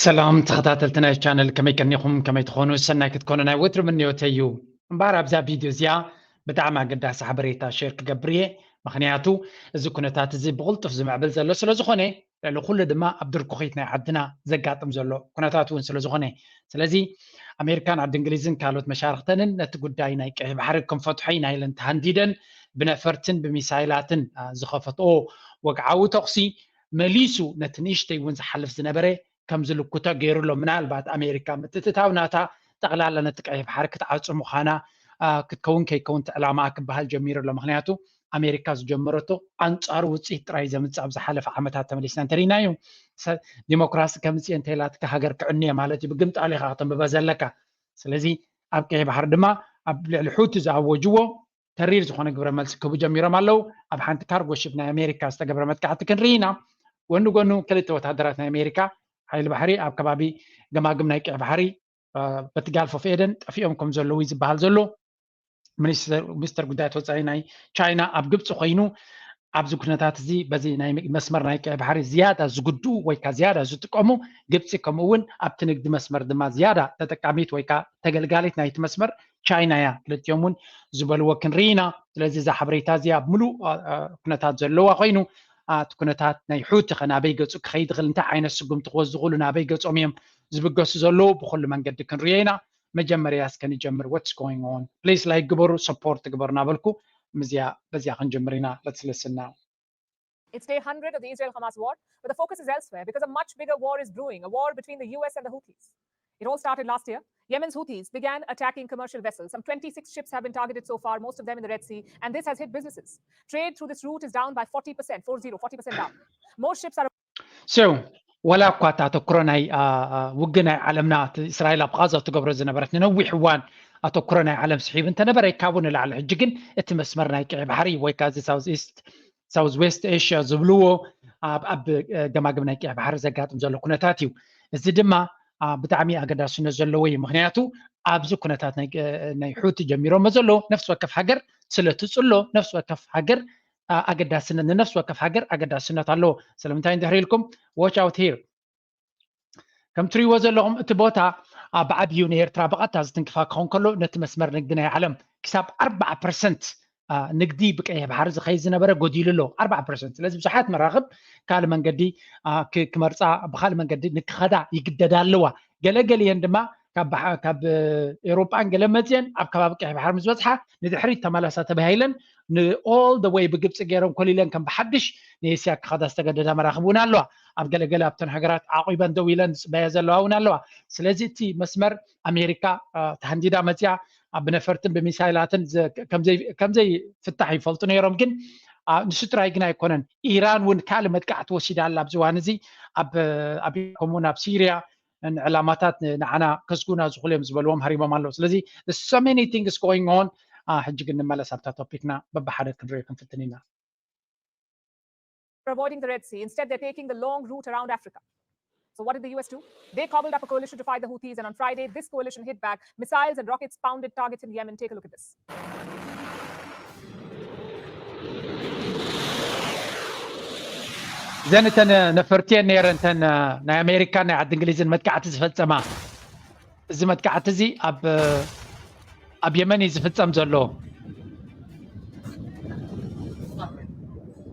ሰላም ተኸታተልቲ ናይ ቻነል፣ ከመይ ቀኒኹም? ከመይ ትኾኑ? ሰናይ ክትኮኑ ናይ ወትሩ ምንዮተይ እዩ። እምበኣር ኣብዛ ቪድዮ እዚኣ ብጣዕሚ ኣገዳሲ ሓበሬታ ሼር ክገብር እየ። ምኽንያቱ እዚ ኩነታት እዚ ብቕልጡፍ ዝምዕብል ዘሎ ስለ ዝኾነ፣ ልዕሊ ኩሉ ድማ ኣብ ድርኩኺት ናይ ዓድና ዘጋጥም ዘሎ ኩነታት እውን ስለ ዝኾነ፣ ስለዚ ኣሜሪካን ዓዲ እንግሊዝን ካልኦት መሻርኽተንን ነቲ ጉዳይ ናይ ቀይሕ ባሕሪ ክንፈትሖ ኢና ኢለን ተሃንዲደን ብነፈርትን ብሚሳይላትን ዝኸፈትኦ ወግዓዊ ተኹሲ መሊሱ ነቲ ንእሽተይ እውን ዝሓልፍ ዝነበረ ከም ዝልኩቶ ገይሩ ኣሎ። ምናልባት ኣሜሪካ ምትእትታው ናታ ጠቕላላ ነቲ ቀይሕ ባሕሪ ክትዓጹ ምዃና ክትከውን ከይከውን እቲ ዕላማ ክበሃል ጀሚሩ ኣሎ። ምኽንያቱ ኣሜሪካ ዝጀመረቶ ኣንጻሩ ውፅኢት ጥራይ ዘምፅእ ኣብ ዝሓለፈ ዓመታት ተመሊስና እንተሪእናዮ፣ ዲሞክራሲ ከምፅእ እንተኢላትካ ሃገር ክዕንየ ማለት እዩ። ብግምጣል ኢኻ ከተንብበ ዘለካ። ስለዚ ኣብ ቀይሕ ባሕሪ ድማ ኣብ ልዕሊ ሑቲ ዝኣወጅዎ ተሪር ዝኾነ ግብረ መልሲ ክህቡ ጀሚሮም ኣለዉ። ኣብ ሓንቲ ካርጎ ሽፕ ናይ ኣሜሪካ ዝተገብረ መጥቃዕቲ ክንርኢ ኢና። ጎኒ ጎኑ ክልተ ወታደራት ናይ ኣሜሪካ ሓይሊ ባሕሪ ኣብ ከባቢ ገማግም ናይ ቀይሕ ባሕሪ በቲ ጋልፍ ኦፍ ኤደን ጠፊኦም ከም ዘለዉ እዩ ዝበሃል ዘሎ። ሚኒስተር ጉዳያት ወፃኢ ናይ ቻይና ኣብ ግብፂ ኮይኑ ኣብዚ ኩነታት እዚ በዚ ናይ መስመር ናይ ቀይሕ ባሕሪ ዝያዳ ዝጉድኡ ወይ ከዓ ዝያዳ ዝጥቀሙ ግብፂ ከምኡ እውን ኣብቲ ንግዲ መስመር ድማ ዝያዳ ተጠቃሚት ወይ ከዓ ተገልጋሊት ናይቲ መስመር ቻይና እያ። ክልቲኦም እውን ዝበልዎ ክንርኢ ኢና። ስለዚ እዛ ሓበሬታ እዚኣ ኣብ ምሉእ ኩነታት ዘለዋ ኮይኑ እቲ ኩነታት ናይ ሑቲ ከ ናበይ ገፁ ክኸይድ ይኽእል፣ እንታይ ዓይነት ስጉምቲ ክወስዱ ይኽእሉ፣ ናበይ ገፆም እዮም ዝብገሱ ዘለዉ ብኩሉ መንገዲ ክንርእዮ ኢና። መጀመርያ እስከ ንጀምር። What's going on? Please like ግበሩ፣ support ግበሩ እናበልኩ ምዚያ በዚያ ክንጀምር ኢና። Let's listen now. It's day hundred of the Israel-Hamas war, but the focus is elsewhere because a much bigger war is brewing, a war between the U S and the Houthis. It all started last year. Yemen's Houthis began attacking commercial vessels. Some twenty-six ships have been targeted so far, most of them in the Red Sea, and this has hit businesses. Trade through this route is down by forty percent, four zero, forty percent down. Most ships are So ዋላ እኳ እቲ ኣተኩሮ ናይ ውግእ ናይ ዓለምና እስራኤል ኣብ ቃዛ ትገብሮ ዝነበረት ንነዊሕ እዋን ኣተኩሮ ናይ ዓለም ስሒቡ እንተነበረ፣ ካብኡ ንላዕሊ ሕጂ ግን እቲ መስመር ናይ ቀይ ባሕሪ ወይ ከዓ ሳውዝ ኢስት ሳውዝ ዌስት ኤሽያ ዝብልዎ ኣብ ገማግም ናይ ቀይ ባሕሪ ዘጋጥም ዘሎ ኩነታት እዩ። እዚ ድማ ብጣዕሚ ኣገዳስነት ዘለዎ እዩ። ምክንያቱ ኣብዚ ኩነታት ናይ ሑቲ ጀሚሮሞ ዘሎ ነፍሲ ወከፍ ሃገር ስለ ትፅሎ ነፍሲ ወከፍ ሃገር ኣገዳስነት ንነፍሲ ወከፍ ሃገር ኣገዳስነት ኣለዎ። ስለምንታይ እንድሕር ኢልኩም watch out here ከም ትሪእዎ ዘለኹም እቲ ቦታ ብዓብዩ ንኤርትራ ብቐጥታ ዝትንክፋ ክኸውን ከሎ ነቲ መስመር ንግዲ ናይ ዓለም ክሳብ ኣርባዓ ፐርሰንት ንግዲ ብቀይሕ ባሕሪ ዝኸይድ ዝነበረ ጎዲሉ ኣሎ። ኣርባዓ ፐርሰንት። ስለዚ ብዙሓት መራኽብ ካልእ መንገዲ ክመርፃ ብካልእ መንገዲ ንክኸዳ ይግደዳ ኣለዋ። ገለገሊአን ድማ ካብ ኤሮጳን ገለ መፅየን ኣብ ከባቢ ቀይሕ ባሕሪ ምስ በፅሓ ንድሕሪት ተመለሳ ተባሂለን ን all the way ብግብፂ ገይረን ኮሊለን ከም ብሓድሽ ንኤስያ ክኸዳ ዝተገደዳ መራኽብ እውን ኣለዋ። ኣብ ገለገለ ኣብተን ሃገራት ዓቂበን ደው ኢለን ዝፅበያ ዘለዋ እውን ኣለዋ። ስለዚ እቲ መስመር ኣሜሪካ ተሃንዲዳ መፅያ ብነፈርትን ብሚሳይላትን ከምዘይፍታሕ ይፈልጡ ነይሮም። ግን ንሱ ጥራይ ግን ኣይኮነን። ኢራን እውን ካልእ መጥቃዕቲ ወሲዳ ኣላ ኣብዚ እዋን እዚ ኣብ ከምኡውን ኣብ ሲርያ ንዕላማታት ንዓና ከስጉና ዝኽእሉ እዮም ዝበልዎም ሃሪሞም ኣለዉ። ስለዚ so many things going on። ሕጂ ግን ንመለስ ኣብታ ቶፒክና በብሓደ ክንሪኦ ክንፍትን ኢና። Avoiding the Red Sea. Instead, they're taking the long route around Africa. So what did the U S do? They cobbled up a coalition to fight the Houthis, and on Friday, this coalition hit back. Missiles and rockets pounded targets in Yemen. Take a look at this. እዘን እተን ነፈርቲ እየን ነይረን እተን ናይ ኣሜሪካን ናይ ዓዲ እንግሊዝን መጥቃዕቲ ዝፈፀማ። እዚ መጥቃዕቲ እዚ ኣብ ኣብ የመን እዩ ዝፍፀም ዘሎ።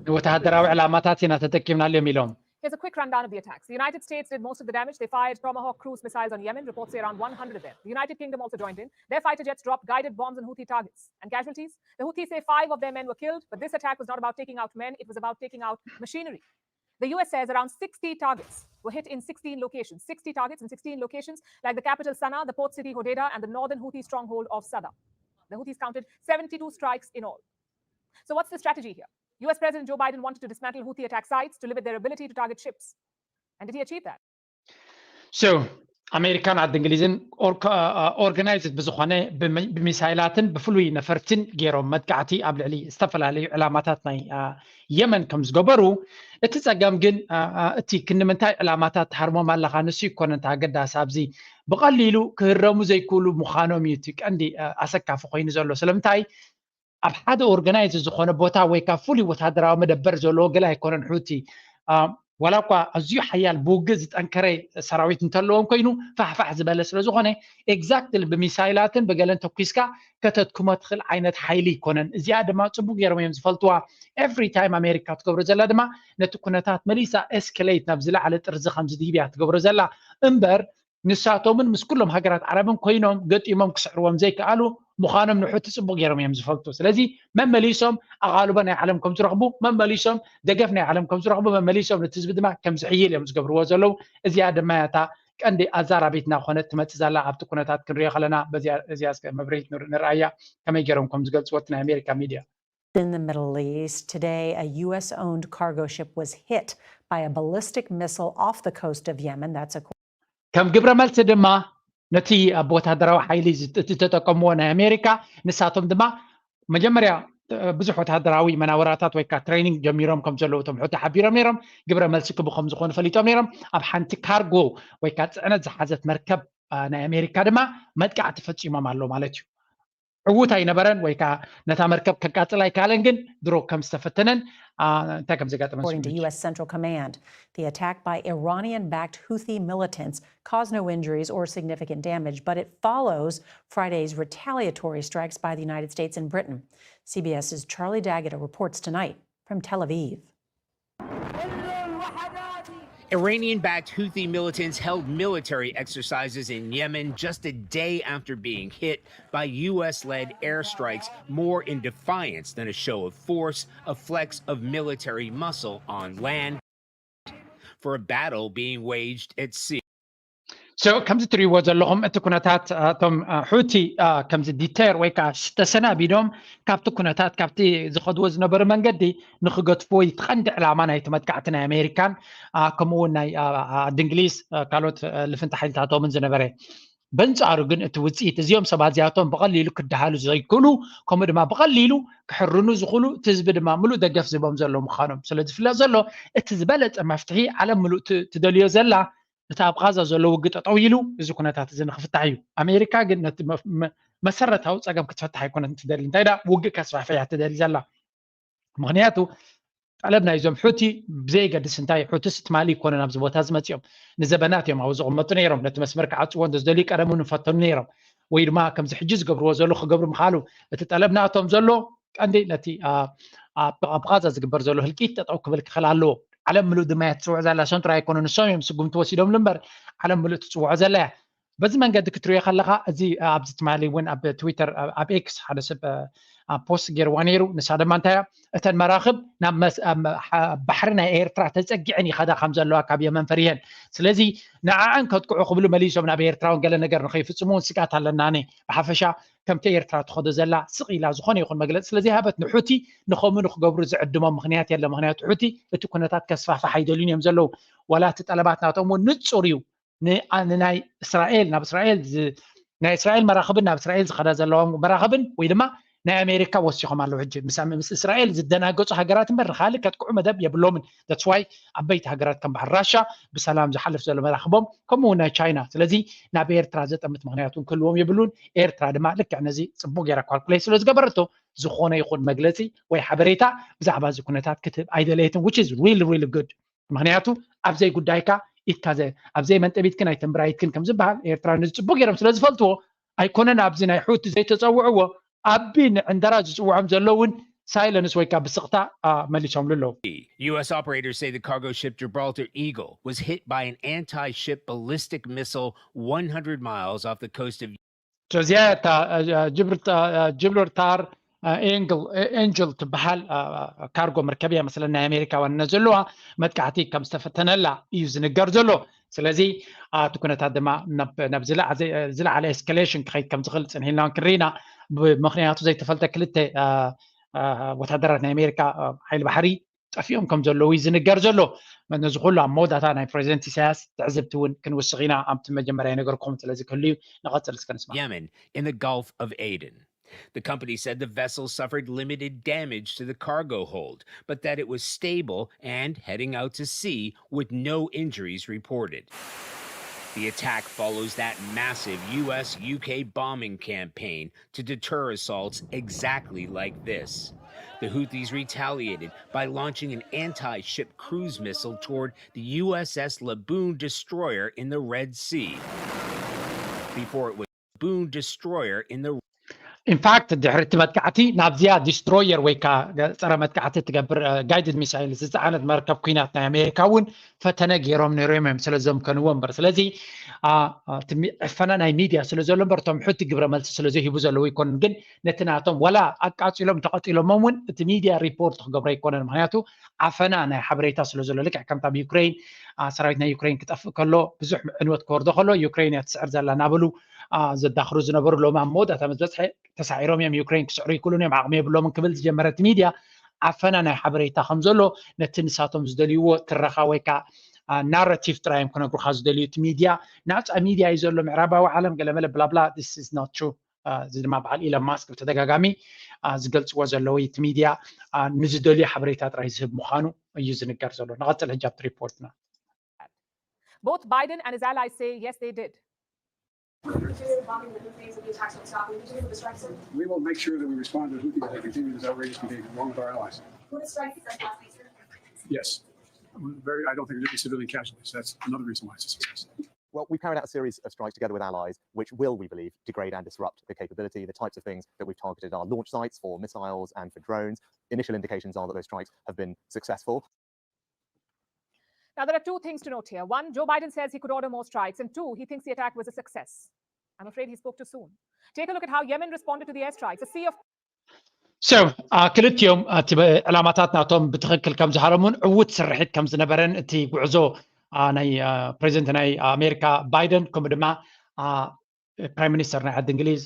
ንወተሃደራዊ ዕላማታት ኢና ተጠቂምናሉ እዮም ኢሎም። Here's a quick rundown of the attacks. The United States did most of the damage. They fired Tomahawk cruise missiles on Yemen. Reports say around one hundred of them. The United Kingdom also joined in. Their fighter jets dropped guided bombs on Houthi targets. And casualties? The Houthis say five of their men were killed, but this attack was not about taking out men, it was about taking out machinery. The U S says around sixty targets were hit in sixteen locations. Sixty targets in sixteen locations, like the capital Sana'a, the port city Hodeidah, and the northern Houthi stronghold of Sadr. The Houthis counted seventy-two strikes in all. So what's the strategy here? U S President Joe Biden wanted to dismantle Houthi attack sites to limit their ability to target ships. And did he achieve that? So ኣሜሪካን ዓዲ እንግሊዝን ኦርጋናይዝድ ብዝኾነ ብሚሳይላትን ብፍሉይ ነፈርትን ገይሮም መጥቃዕቲ ኣብ ልዕሊ ዝተፈላለዩ ዕላማታት ናይ የመን ከም ዝገበሩ፣ እቲ ፀገም ግን እቲ ክንምንታይ ዕላማታት ትሃርሞም ኣለኻ ንሱ ይኮነ እንተ ኣገዳሲ ኣብዚ ብቐሊሉ ክህረሙ ዘይክእሉ ምዃኖም እዩ እቲ ቀንዲ ኣሰካፊ ኮይኑ ዘሎ። ስለምንታይ ኣብ ሓደ ኦርጋናይዝ ዝኾነ ቦታ ወይ ካብ ፍሉይ ወታደራዊ መደበር ዘለዎ ገለ ኣይኮነን ሑቲ ዋላ እኳ ኣዝዩ ሓያል ብውግእ ዝጠንከረ ሰራዊት እንተለዎም ኮይኑ ፋሕፋሕ ዝበለ ስለ ዝኾነ ኤግዛክትሊ ብሚሳይላትን ብገለን ተኩስካ ከተድክሞ ትኽእል ዓይነት ሓይሊ ይኮነን። እዚኣ ድማ ጽቡቅ ገይሮም እዮም ዝፈልጥዋ። ኤቭሪ ታይም ኣሜሪካ ትገብሮ ዘላ ድማ ነቲ ኩነታት መሊሳ ኤስከሌት ናብ ዝለዓለ ጥርዚ ከም ዝድይብ እያ ትገብሮ ዘላ እምበር ንሳቶምን ምስ ኩሎም ሃገራት ዓረብን ኮይኖም ገጢሞም ክስዕርዎም ዘይከኣሉ ምዃኖም ንሑቲ ጽቡቕ ገይሮም እዮም ዝፈልጡ። ስለዚ መመሊሶም ኣቓልቦ ናይ ዓለም ከም ዝረኽቡ፣ መመሊሶም ደገፍ ናይ ዓለም ከም ዝረኽቡ፣ መመሊሶም ነቲ ህዝቢ ድማ ከም ዝሕይል እዮም ዝገብርዎ ዘለዉ። እዚኣ ድማ እያ እታ ቀንዲ ኣዛራቢትና ኮነት ትመጽእ ዘላ ኣብቲ ኩነታት ክንሪኦ ከለና በዚኣ እዚኣ እስከ መብርሂት ንር- ንርኣያ ከመይ ገይሮም ከም ዝገልጽዎ እቲ ናይ ኣሜሪካ ሚድያ። In the Middle East today, a U S owned cargo ship was hit by a ballistic missile off the coast of Yemen. That's according ከም ግብረ መልሲ ድማ ነቲ ኣብ ወታደራዊ ሓይሊ ዝት- ዝተጠቀምዎ ናይ ኣሜሪካ ንሳቶም ድማ መጀመርያ እ፣ ብዙሕ ወታደራዊ መናወራታት ወይ ከዓ ትሬኒንግ ጀሚሮም ከም ዘለዉ እቶም ሑቲ ሓቢሮም ነይሮም። ግብረ መልሲ ክቡ ከም ዝኾኑ ፈሊጦም ነይሮም። ኣብ ሓንቲ ካርጎ ወይ ከዓ ፅዕነት ዝሓዘት መርከብ እ፣ ናይ ኣሜሪካ ድማ መጥቃዕቲ ፈፂሞም ኣሎ ማለት እዩ። ዕዉት ኣይነበረን ወይ ከዓ ነታ መርከብ ከቃፅል ኣይከኣለን፣ ግን ድሮ ከም ዝተፈተነን እ፣ እንታይ ከም ዘጋጠመን According to ስምዒት እዩ። U S Central Command, the attack by Iranian backed Houthi militants caused no injuries or significant damage, but it follows Friday's retaliatory strikes by the United States and Britain. CBS's Charlie D'Agata reports tonight from Tel Aviv. Iranian backed Houthi militants held military exercises in Yemen just a day after being hit by U S led airstrikes, more in defiance than a show of force, a flex of military muscle on land, for a battle being waged at sea. So ከምዚ ትሪእዎ ዘለኹም እቲ ኩነታት እቶም እ፣ ሑቲ እ፣ ከምዚ ዲተር ወይ ከዓ ተሰናቢዶም ካብቲ ኩነታት ካብቲ ዝኸድዎ ዝነበሩ መንገዲ ንክገድፍዎ እዩ እቲ ቀንዲ ዕላማ ናይቲ መጥቃዕቲ ናይ ኣሜሪካን እ፣ ከምኡ እውን ናይ እ፣ ዓዲ እንግሊዝ እ፣ ካልኦት እ፣ ልፍንቲ ሓይልታቶምን ዝነበረ። በንጻሩ ግን እቲ ውፅኢት እዚኦም ሰባት እዚኣቶም ብቐሊሉ ክደሃሉ ዘይክእሉ ከምኡ ድማ ብቐሊሉ ክሕርኑ ዝኽእሉ እቲ ህዝቢ ድማ ምሉእ ደገፍ ዝህቦም ዘሎ ምዃኖም ስለ ዝፍለጥ ዘሎ እቲ ዝበለፀ መፍትሒ ዓለም ምሉእ ት- ትደልዮ ዘላ እቲ ኣብ ቃዛ ዘሎ ውግእ ጠጠው ኢሉ እዚ ኩነታት እዚ ንክፍታሕ እዩ። ኣሜሪካ ግን ነቲ መፍ- መ- መሰረታዊ ፀገም ክትፈትሕ ኣይኮነት ትደሊ እንታይ ዳ ውግእ ከስፋሕፍሕ እያ ትደሊ ዘላ። ምክንያቱ ጠለብ ናይዞም ሑቲ ብዘየገድስ እንታይ ሑትስ ትማሊ ይኮነ ናብዚ ቦታ ዝመፅኦም ንዘበናት እዮም ኣብ ዝቕመጡ ነይሮም ነቲ መስመር ክዓፅዎ እንተዝደልዩ ቀደም እውን ፈተኑ ነይሮም ወይ ድማ ከምዚ ሕጂ ዝገብርዎ ዘሎ ክገብሩ ምክኣሉ እቲ ጠለብ ናቶም ዘሎ ቀንዲ ነቲ ኣብ ቃዛ ዝግበር ዘሎ ህልቂት ጠጠው ክብል ክኽእል ኣለዎ ዓለም ምሉእ ድማ እያ ትፅውዕ ዘላ ሰንትሮ ኣይኮነ ንሶም እዮም ስጉምቲ ወሲዶምሉ እምበር ዓለም ምሉእ ትፅውዖ ዘላ እያ በዚ መንገዲ ክትሪኦ ከለካ እዚ ኣብዚ ትማሊ እውን ኣብ ትዊተር ኣብ ኤክስ ሓደ ሰብ ፖስት ገይርዋ ነይሩ ንሳ ድማ እንታይ እተን መራክብ ናብ ባሕሪ ናይ ኤርትራ ተፀጊዐን ይኸዳ ከም ዘለዋ ካብ የመን ፈሪሀን ስለዚ ንዓኣን ከጥቅዑ ክብሉ መሊሶም ናብ ኤርትራ እውን ገለ ነገር ንከይፍፅሙ እውን ስግኣት ኣለና ኣነ ብሓፈሻ ከምቲ ኤርትራ ትኸዶ ዘላ ስቕ ኢላ ዝኾነ ይኹን መግለፂ ስለዘይሃበት ንሑቲ ንኸምኡ ንክገብሩ ዝዕድሞም ምክንያት የለ ምክንያቱ ሑቲ እቲ ኩነታት ከስፋሕፋሕ ኣይደልዩን እዮም ዘለዉ ዋላ እቲ ጠለባት ናቶም እውን ንፁር እዩ ንናይ እስራኤል ናብ እስራኤል ናይ እስራኤል መራኽብን ናብ እስራኤል ዝኸዳ ዘለዎም መራኽብን ወይ ድማ ናይ ኣሜሪካ ወሲኾም ኣለዉ ሕጂ ምስ እስራኤል ዝደናገፁ ሃገራት እምበር ንካልእ ከጥቅዑ መደብ የብሎምን that's why ዓበይቲ ሃገራት ከም በዓል ራሻ ብሰላም ዝሓልፍ ዘሎ መራኽቦም ከምኡ እውን ናይ ቻይና ስለዚ ናብ ኤርትራ ዘጠምት ምክንያት እውን ክህልዎም የብሉን ኤርትራ ድማ ልክዕ ነዚ ፅቡቅ ገይራ calculate ስለ ዝገበረቶ ዝኾነ ይኹን መግለፂ ወይ ሓበሬታ ብዛዕባ እዚ ኩነታት ክትህብ ኣይደለየትን which is really really good ምክንያቱ ኣብዘይ ጉዳይካ ኢትካ ኣብዘይ መንጠቢትክን ኣይተንብራይትክን ከም ዝበሃል ኤርትራ ነዚ ፅቡቅ ገይሮም ስለ ዝፈልጥዎ ኣይኮነን ኣብዚ ናይ ሑቲ ዘይተፀውዕዎ ኣቢ ንዕንደራ ዝፅውዖም ዘለውን ሳይለንስ ወይ ከዓ ብስቕታ መሊሶምሉ ኣለዉ U S operators say the cargo ship Gibraltar Eagle was hit by an anti ship ballistic missile one hundred miles off the coast of እዚኣ እታ ጅብርታር ኤንግል ኤንጅል ትበሃል ካርጎ መርከብ እያ መስለን ናይ ኣሜሪካ ዋንነት ዘለዋ መጥቃዕቲ ከም ዝተፈተነላ እዩ ዝንገር ዘሎ ስለዚ እቲ ኩነታት ድማ ናብ ዝለዓለ ኤስካሌሽን ክኸይድ ከም ዝኽእል ፅንሒልና ክንርኢና ብምክንያቱ ዘይተፈልጠ ክልተ ወታደራት ናይ ኣሜሪካ ሓይሊ ባሕሪ ጠፊኦም ከም ዘለዉ እዩ ዝንገር ዘሎ ነዚ ኩሉ ኣብ መወዳእታ ናይ ፕሬዚደንት ኢሳያስ ትዕዝብቲ እውን ክንውስኽ ኢና ኣብቲ መጀመርያ የነገርኩም ስለዚ ክህሉ እዩ ንቐፅል እስከ ንስማ Yemen in the Gulf of Aden. The company said the vessel suffered limited damage to the cargo hold, but that it was stable and heading out to sea with no injuries reported. The attack follows that massive U S U K bombing campaign to deter assaults exactly like this. The Houthis retaliated by launching an anti ship cruise missile toward the U S S Laboon destroyer in the Red Sea. Before it was Laboon destroyer in the ኢንፋክት ድሕሪ እቲ መጥቃዕቲ ናብዚኣ ዲስትሮየር ወይ ከዓ ጸረ መጥቃዕቲ ትገብር ጋይድድ ሚሳይል ዝፀዓነት መርከብ ኩናት ናይ ኣሜሪካ እውን ፈተነ ገይሮም ነይሮም እዮም ስለ ዘምከንዎ እምበር። ስለዚ ዕፈና ናይ ሚድያ ስለ ዘሎ እምበር እቶም ሕቲ ግብረ መልሲ ስለ ዘይህቡ ዘለዉ ኣይኮኑን። ግን ነቲ ናቶም ዋላ ኣቃፂሎም ተቐፂሎሞም እውን እቲ ሚድያ ሪፖርት ክገብሮ ኣይኮነን። ምክንያቱ ዓፈና ናይ ሓበሬታ ስለ ዘሎ ልክዕ ከምታ ኣብ ዩክሬን ሰራዊት ናይ ዩክሬን ክጠፍእ ከሎ ብዙሕ ዕንወት ክወርዶ ከሎ ዩክሬን እያ ትስዕር ዘላ እናበሉ ዘዳኽሩ ዝነበሩ ሎሚ ኣብ መወዳእታ ምስ በፅሐ ተሳዒሮም እዮም ዩክሬን ክስዕሩ ይክእሉን እዮም ዓቕሚ የብሎምን ክብል ዝጀመረ እቲ ሚድያ ዓፈና ናይ ሓበሬታ ከም ዘሎ ነቲ ንሳቶም ዝደልይዎ ትረኻ ወይ ከዓ ናራቲቭ ጥራይ እዮም ክነግሩካ ዝደልዩ። እቲ ሚድያ ናፃ ሚድያ እዩ ዘሎ ምዕራባዊ ዓለም ገለመለ ብላብላ this is not true። እዚ ድማ በዓል ኢለን ማስክ ብተደጋጋሚ ዝገልፅዎ ዘለዉ እቲ ሚድያ ንዝደልዩ ሓበሬታ ጥራይ ዝህብ ምዃኑ እዩ ዝንገር ዘሎ። ንቐፅል ሕጂ ኣብቲ ሪፖርትና። Both Biden and his allies say yes, they did. We will make sure that we respond to Houthis that continue this outrageous behavior along with our allies. Yes. Very, I don't think there's any civilian casualties. That's another reason why it's a success. Well, we've carried out a series of strikes together with allies, which will, we believe, degrade and disrupt the capability. The types of things that we've targeted are launch sites for missiles and for drones. Initial indications are that those strikes have been successful. Now, there are two things to note here. One, Joe Biden says he could order more strikes, and two, he thinks the attack was a success. I'm afraid he spoke too soon. Take a look at how Yemen responded to the airstrikes. A sea of so ክልቲኦም እቲ ዕላማታት ናቶም ብትኽክል ከም ዝሃረሙን ዕውት ስርሒት ከም ዝነበረን እቲ ጉዕዞ ናይ ፕሬዚደንት ናይ ኣሜሪካ ባይደን ከምኡ ድማ ፕራይም ሚኒስተር ናይ ዓዲ እንግሊዝ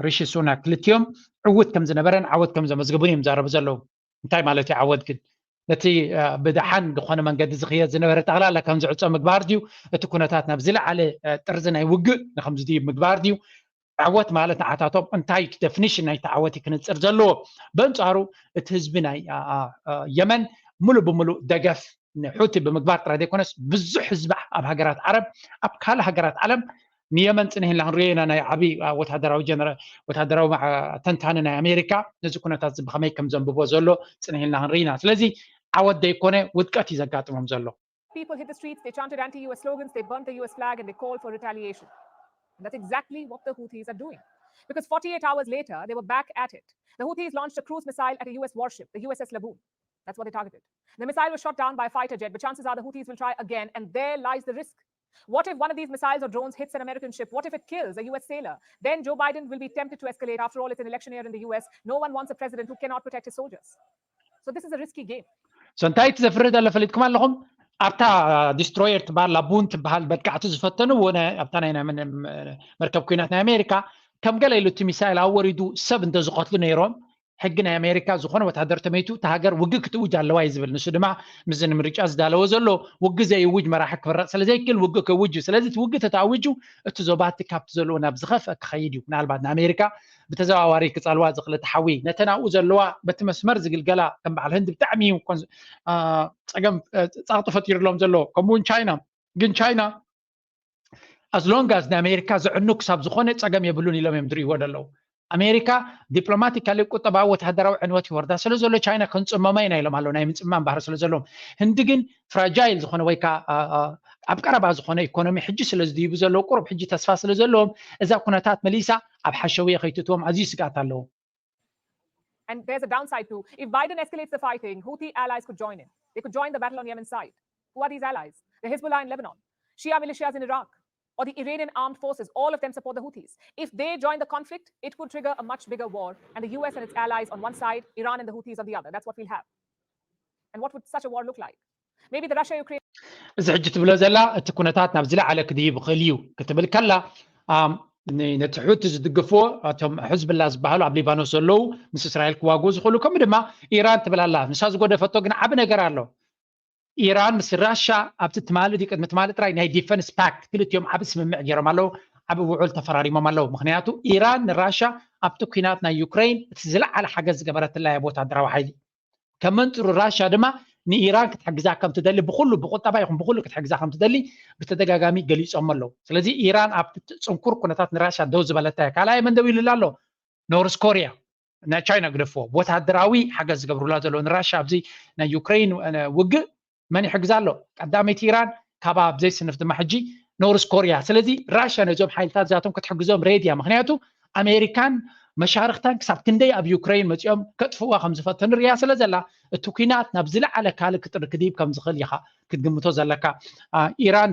ሪሺ ሱናክ ክልቲኦም ዕውት ከም ዝነበረን ዓወት ከም ዘመዝገቡን እዮም ዛረቡ ዘለዉ። እንታይ ማለት እዩ ዓወት ግን ነቲ ብደሓን ዝኾነ መንገዲ ዝኽየድ ዝነበረ ጠቕላላ ከም ዝዕፆ ምግባር ድዩ? እቲ ኩነታት ናብ ዝለዓለ ጥርዚ ናይ ውግእ ንከምዚ ድዩ ምግባር ድዩ? ዓወት ማለት ንዓታቶም እንታይ ደፍኒሽን ናይቲ ዓወት እዩ ክንፅር ዘለዎ። በንፃሩ እቲ ህዝቢ ናይ የመን ሙሉእ ብሙሉእ ደገፍ ንሑቲ ብምግባር ጥራይ ዘይኮነስ ብዙሕ ህዝቢ ኣብ ሃገራት ዓረብ ኣብ ካልእ ሃገራት ዓለም ንየመን ፅንሕ ኢልና ክንሪኦ ኢና። ናይ ዓብዪ ወታደራዊ ጀነራል ወታደራዊ ተንታኒ ናይ ኣሜሪካ ነዚ ኩነታት እዚ ብኸመይ ከም ዘንብቦ ዘሎ ፅንሕ ኢልና ክንርኢ ኢና። ስለዚ ዓወት ዘይኮነ ውድቀት እዩ ዘጋጥሞም ዘሎ። People hit the streets, they chanted anti-U S slogans, they burnt the U S flag, and they called for retaliation. And that's exactly what the Houthis are doing. Because forty-eight hours later, they were back at it. The Houthis launched a cruise missile at a U S warship, the U S S Laboon. That's what they targeted. The missile was shot down by a fighter jet, but chances are the Houthis will try again, and there lies the risk. What if one of these missiles or drones hits an American ship? What if it kills a U S sailor? Then Joe Biden will be tempted to escalate. After all, it's an election year in the U S. No one wants a president who cannot protect his soldiers. So this is a risky game. So እንታይ እቲ ዘፍርህ ዘሎ ፈሊጥኩም ኣለኹም? ኣብታ ዲስትሮየር ትበሃል ላቡን ትበሃል መጥቃዕቲ ዝፈተንዎ ኣብታ ናይ መርከብ ኩናት ናይ ኣሜሪካ ከም ገለ ኢሉ እቲ ሚሳይል ኣብ ወሪዱ ሰብ እንተዝቐትሉ ነይሮም ሕጊ ናይ ኣሜሪካ ዝኾነ ወታደር ተመይቱ እታ ሃገር ውግእ ክትእውጅ ኣለዋ እዩ ዝብል። ንሱ ድማ ምስዚ ንምርጫ ዝዳለወ ዘሎ ውግእ ዘይእውጅ መራሒ ክፍረቕ ስለዘይክእል ውግእ ክእውጅ እዩ። ስለዚ እቲ ውግእ ተተኣዊጁ እቲ ዞባቲ ካብቲ ዘለዎ ናብ ዝኸፍአ ክኸይድ እዩ። ምናልባት ንኣሜሪካ ብተዘዋዋሪ ክፀልዋ ዝኽእል እቲ ሓዊ ነተን ኣብኡ ዘለዋ በቲ መስመር ዝግልገላ ከም በዓል ህንዲ ብጣዕሚ እዩ ጸገም ፃቕጢ ፈጢሩሎም ዘሎ። ከምኡውን ቻይና ግን ቻይና ኣዝሎንጋስ ንኣሜሪካ ዘዕኑ ክሳብ ዝኾነ ፀገም የብሉን ኢሎም እዮም ዝርእይዎ ዘለዉ። ኣሜሪካ ዲፕሎማቲካሊ ቁጠባዊ ወታደራዊ ዕንወት ይወርዳ ስለ ዘሎ ቻይና ክንፅመማ ኢና ኢሎም ኣለዉ። ናይ ምፅማም ባህሪ ስለ ዘለዎም ህንዲ ግን ፍራጃይል ዝኾነ ወይ ከዓ ኣብ ቀረባ ዝኾነ ኢኮኖሚ ሕጂ ስለ ዝድይቡ ዘለዉ ቁሩብ ሕጂ ተስፋ ስለ ዘለዎም እዛ ኩነታት መሊሳ ኣብ ሓሸውየ ከይትእትዎም ኣዝዩ ስግኣት ኣለዎ። And there's a downside too. If Biden escalates the fighting, Houthi allies could join in. They could join the battle on Yemen's side. Who are these allies? The Hezbollah in Lebanon, Shia militias in Iraq, or the Iranian armed forces. All of them support the Houthis. If they join the conflict, it could trigger a much bigger war, and the U S and its allies on one side, Iran and the Houthis on the other. That's what we'll have. And what would such a war look like? Maybe the Russia Ukraine. እዚ ሕጂ ትብሎ ዘላ እቲ ኩነታት ናብ ዝለዓለ ክድይብ ይኽእል እዩ ክትብል ከላ ነቲ ሑቲ ዝድግፍዎ እቶም ሕዝብላ ዝበሃሉ ኣብ ሊባኖስ ዘለዉ ምስ እስራኤል ክዋግኡ ዝኽእሉ ከምኡ ድማ ኢራን ትብል ኣላ። ንሳ ዝጎደፈቶ ግን ዓቢ ነገር ኣሎ። ኢራን ምስ ራሻ ኣብቲ ትማሊ ድዩ ቅድሚ ትማሊ ጥራይ ናይ ዲፈንስ ፓክት ክልቲኦም ዓቢ ስምምዕ ገይሮም ኣለዉ። ዓቢ ውዑል ተፈራሪሞም ኣለዉ። ምክንያቱ ኢራን ንራሻ ኣብቲ ኩናት ናይ ዩክሬን እቲ ዝለዓለ ሓገዝ ዝገበረትላ እያ ብወታደራዊ ሓይሊ። ከም መንፅሩ ራሻ ድማ ንኢራን ክትሕግዛ ከም ትደሊ ብኩሉ ብቁጠባ ይኹን ብኩሉ ክትሕግዛ ከም ትደሊ ብተደጋጋሚ ገሊጾም ኣለዉ። ስለዚ ኢራን ኣብ ጽንኩር ኩነታት ንራሻ ደው ዝበለታ እያ። ካልኣይ መን ደው ኢሉላ ኣሎ? ኖርስ ኮርያ። ናይ ቻይና ግደፍዎ፣ ወታደራዊ ሓገዝ ዝገብሩላ ዘለዉ ንራሻ ኣብዚ ናይ ዩክሬን ውግእ መን ይሕግዛ ኣሎ? ቀዳመይቲ ኢራን፣ ካብ ኣብ ዘይስንፍ ድማ ሕጂ ኖርስ ኮርያ። ስለዚ ራሽያ ነዞም ሓይልታት እዚኣቶም ክትሕግዞም ሬድያ። ምክንያቱ ኣሜሪካን መሻርክታን ክሳብ ክንደይ ኣብ ዩክሬን መፂኦም ከጥፍዋ ከም ዝፈተኑ ርያ ስለ ዘላ እቲ ኩናት ናብ ዝለዓለ ካልእ ክጥርክድብ ከም ዝኽእል ኢኻ ክትግምቶ ዘለካ። ኢራን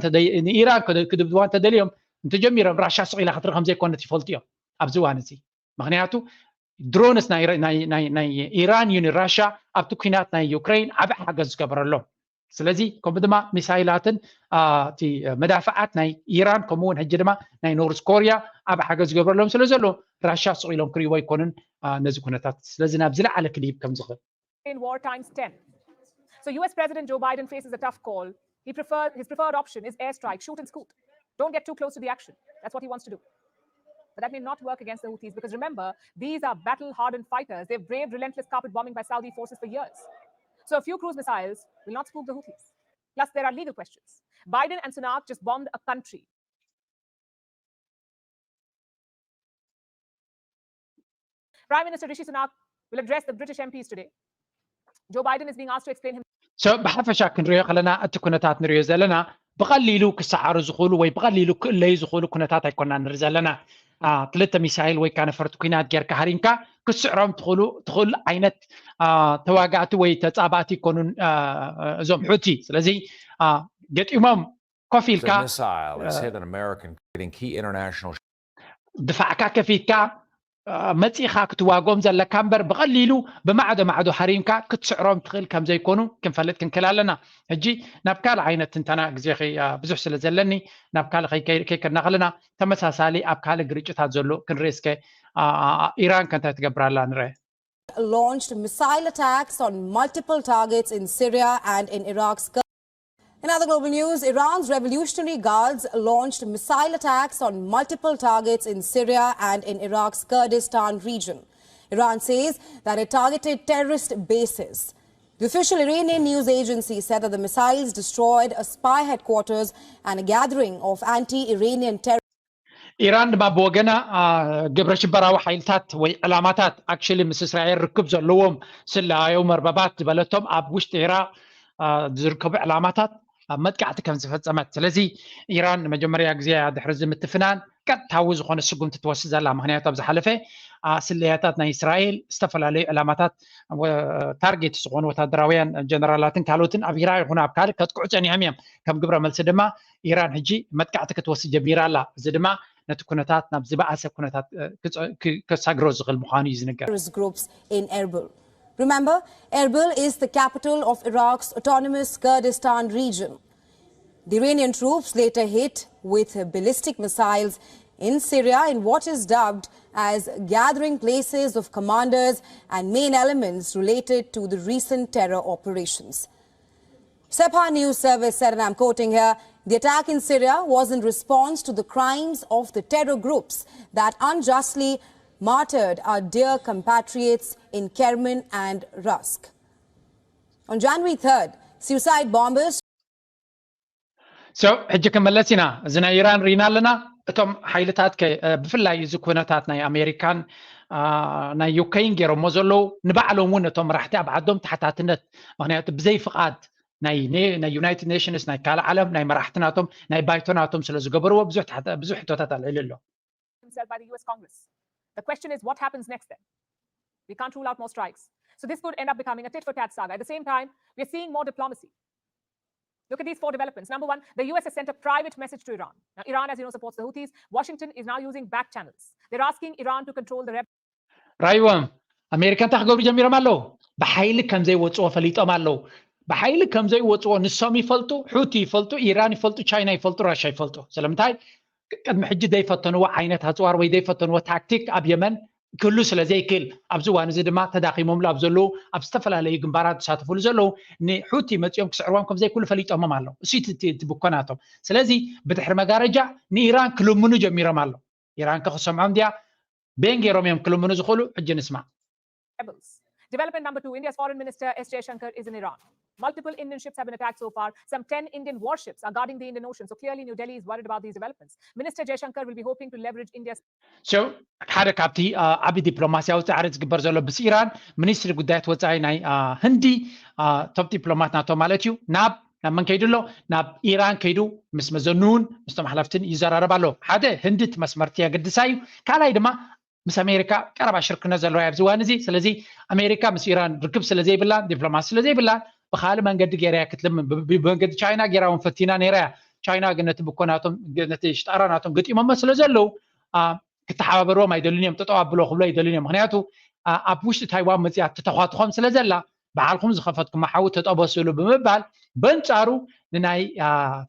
ንኢራን ክድብድዋ እንተደልዮም እንተጀሚሮም ራሽያ ስቕ ኢላ ክትርኢ ከም ዘይኮነት ይፈልጡ እዮም ኣብዚ እዋን እዚ። ምክንያቱ ድሮንስ ናይ ኢራን እዩ ንራሽያ ኣብቲ ኩናት ናይ ዩክሬን ዓቢ ሓገዝ ዝገበረሎም። ስለዚ ከምኡ ድማ ሚሳይላትን እቲ መዳፍዓት ናይ ኢራን ከምኡ እውን ሕጂ ድማ ናይ ኖርስ ኮርያ ዓቢ ሓገዝ ዝገበረሎም ስለ ዘሎ ራሽያ ስቕ ኢሎም ክርእይዎ ኣይኮኑን ነዚ ኩነታት። ስለዚ ናብ ዝለዓለ ክድይብ ከም ዝኽእል in war times ten. So U S President Joe Biden faces a tough call. He prefer, his preferred option is airstrike, shoot and scoot. Don't get too close to the action. That's what he wants to do. But that may not work against the Houthis because remember, these are battle hardened fighters. They've braved relentless carpet bombing by Saudi forces for years. So a few cruise missiles will not spook the Houthis. Plus, there are legal questions. Biden and Sunak just bombed a country. Prime Minister Rishi Sunak will address the British M Ps today. Joe Biden is being asked to explain himself. So ብሓፈሻ ክንሪኦ ከለና እቲ ኩነታት ንሪኦ ዘለና ብቐሊሉ ክሰዓሩ ዝኽእሉ ወይ ብቐሊሉ ክእለዩ ዝኽእሉ ኩነታት ኣይኮና ንርኢ ዘለና። ክልተ ሚሳይል ወይ ከዓ ነፈርቲ ኩናት ጌርካ ሃሪምካ ክትስዕሮም ትኽእሉ ትኽእል ዓይነት ተዋጋእቲ ወይ ተፃባእቲ ይኮኑን እዞም ሑቲ። ስለዚ ገጢሞም ኮፍ ኢልካ ድፋዕካ ከፊትካ መፂኻ ክትዋጎም ዘለካ እምበር ብቐሊሉ ብማዕዶ ማዕዶ ሃሪምካ ክትስዕሮም ትኽእል ከም ዘይኮኑ ክንፈልጥ ክንክእል ኣለና። ሕጂ ናብ ካልእ ዓይነት ትንተና ግዜ ብዙሕ ስለ ዘለኒ ናብ ካልእ ከይከድና ከለና ተመሳሳሊ ኣብ ካልእ ግርጭታት ዘሎ ክንርኢ እስከ ኢራን ከ እንታይ ትገብር ኣላ ንርአ። Launched missile attacks on multiple targets in Syria and in Iraq's In other global news, Iran's Revolutionary Guards launched missile attacks on multiple targets in Syria and in Iraq's Kurdistan region. Iran says that it targeted terrorist bases. The official Iranian news agency said that the missiles destroyed a spy headquarters and a gathering of anti-Iranian terrorists. ኢራን ድማ ብወገና ግብረ ሽበራዊ ሓይልታት ወይ ዕላማታት actually ምስ እስራኤል ርክብ ዘለዎም ስለያዊ መርበባት ዝበለቶም ኣብ ውሽጢ ኢራቅ ዝርከቡ ዕላማታት መጥቃዕቲ ከም ዝፈጸመት። ስለዚ ኢራን ንመጀመርያ ግዜ ድሕሪ እዚ ምትፍናን ቀጥታዊ ዝኾነ ስጉምቲ ትወስድ ዘላ። ምክንያቱ ኣብ ዝሓለፈ ስለያታት ናይ እስራኤል ዝተፈላለዩ ዕላማታት ታርጌት ዝኾኑ ወታደራውያን ጀነራላትን ካልኦትን ኣብ ኢራቅ ይኹን ኣብ ካልእ ከጥቅዑ ጸኒሖም እዮም። ከም ግብረ መልሲ ድማ ኢራን ሕጂ መጥቃዕቲ ክትወስድ ጀሚራ ኣላ። እዚ ድማ ነቲ ኩነታት ናብ ዝበኣሰ ኩነታት ከሳግሮ ዝኽእል ምዃኑ እዩ ዝንገር። Groups in Erbil. Remember, Erbil is the capital of Iraq's autonomous Kurdistan region. The Iranian troops later hit with ballistic missiles in Syria in what is dubbed as gathering places of commanders and main elements related to the recent terror operations. Sepah News Service said, and I'm quoting here, the attack in Syria was in response to the crimes of the terror groups that unjustly martyred our dear compatriots in Kerman and Rask. On January third, suicide bombers So ሕጂ ክመለስ ኢና። እዚ ናይ ኢራን ርኢና ኣለና። እቶም ሓይልታት ከ ብፍላይ እዚ ኩነታት ናይ ኣሜሪካን ናይ ዩክሬን ገይሮሞ ዘለዉ ንባዕሎም እውን እቶም መራሕቲ ኣብ ዓዶም ተሓታትነት፣ ምክንያቱ ብዘይ ፍቓድ ናይ ናይ ዩናይትድ ኔሽንስ ናይ ካልእ ዓለም ናይ መራሕቲ ናቶም ናይ ባይቶ ናቶም ስለ ዝገበርዎ ብዙሕ ሕቶታት ኣልዒሉ ኣሎ። Himself by the U S Congress. The question is, what happens next then? We can't rule out more strikes. So this could end up becoming a tit for tat saga. At the same time, we're seeing more diplomacy. Look at these four developments. Number one, the U S has sent a private message to Iran. Now, Iran, as you know, supports the Houthis. Washington is now using back channels. They're asking Iran to control the rebels. ራይዎም ኣሜሪካ እንታይ ክገብሩ ጀሚሮም ኣለዉ? ብሓይሊ ከም ዘይወፅዎ ፈሊጦም ኣለዉ። ብሓይሊ ከም ዘይወፅዎ ንሶም ይፈልጡ፣ ሑቲ ይፈልጡ፣ ኢራን ይፈልጡ፣ ቻይና ይፈልጡ፣ ራሻ ይፈልጡ። ስለምንታይ? ቅድሚ ሕጂ ዘይፈተንዎ ዓይነት ኣፅዋር ወይ ዘይፈተንዎ ታክቲክ ኣብ የመን ክህሉ ስለ ዘይክእል ኣብዚ እዋን እዚ ድማ ተዳኺሞምሉ ኣብ ዘለዉ ኣብ ዝተፈላለዩ ግንባራት ዝሳተፍሉ ዘለዉ ንሑቲ መፂኦም ክስዕርዎም ከም ዘይክእሉ ፈሊጦሞም ኣለዉ። እሱ እቲ ብኮናቶም። ስለዚ ብድሕሪ መጋረጃ ንኢራን ክልምኑ ጀሚሮም ኣለዉ። ኢራን ከ ክሰምዖም ድያ? ቤን ገይሮም እዮም ክልምኑ ዝኽእሉ። ሕጂ ንስማዕ። Rebels. Development number two, India's Foreign Minister S Jaishankar is in Iran. Multiple Indian ships have been attacked so far. Some ten Indian warships are guarding the Indian Ocean. So clearly, New Delhi is worried about these developments. Minister Jaishankar will be hoping to leverage India's So ሓደ ካብቲ ዓቢ ዲፕሎማሲያዊ ፃዕሪ ዝግበር ዘሎ ምስ ኢራን፣ ሚኒስትሪ ጉዳያት ወፃኢ ናይ ህንዲ፣ ቶፕ ዲፕሎማት ናቶ ማለት እዩ፣ ናብ ናብ መን ከይዱ ኣሎ? ናብ ኢራን ከይዱ ምስ መዘንኡን ምስቶም ሓለፍትን ይዘራረብ ኣሎ። ሓደ፣ ህንዲ እቲ መስመርቲ የገድሳ እዩ። ካልኣይ ድማ ምስ ኣሜሪካ ቀረባ ሽርክነት ዘለዋ ኣብዚ እዋን እዚ። ስለዚ ኣሜሪካ ምስ ኢራን ርክብ ስለዘይብላን ዲፕሎማሲ ስለዘይብላን ብካልእ መንገዲ ገይራ ክትልምን፣ ብመንገዲ ቻይና ገይራ እውን ፈቲና ነይራ እያ። ቻይና ግን ነቲ ብኮ ናቶም ነቲ ሽጣራ ናቶም ገጢሞሞ ስለ ዘለዉ ክተሓባበርዎም ኣይደልን እዮም። ጠጠው ኣብሎ ክብሎ ኣይደልን እዮም። ምክንያቱ ኣብ ውሽጢ ታይዋን መፅያ ትተኳትኾም ስለ ዘላ፣ ባዕልኩም ዝኸፈትኩም ሓዊ ተጠበስሉ ብምባል በንፃሩ ንናይ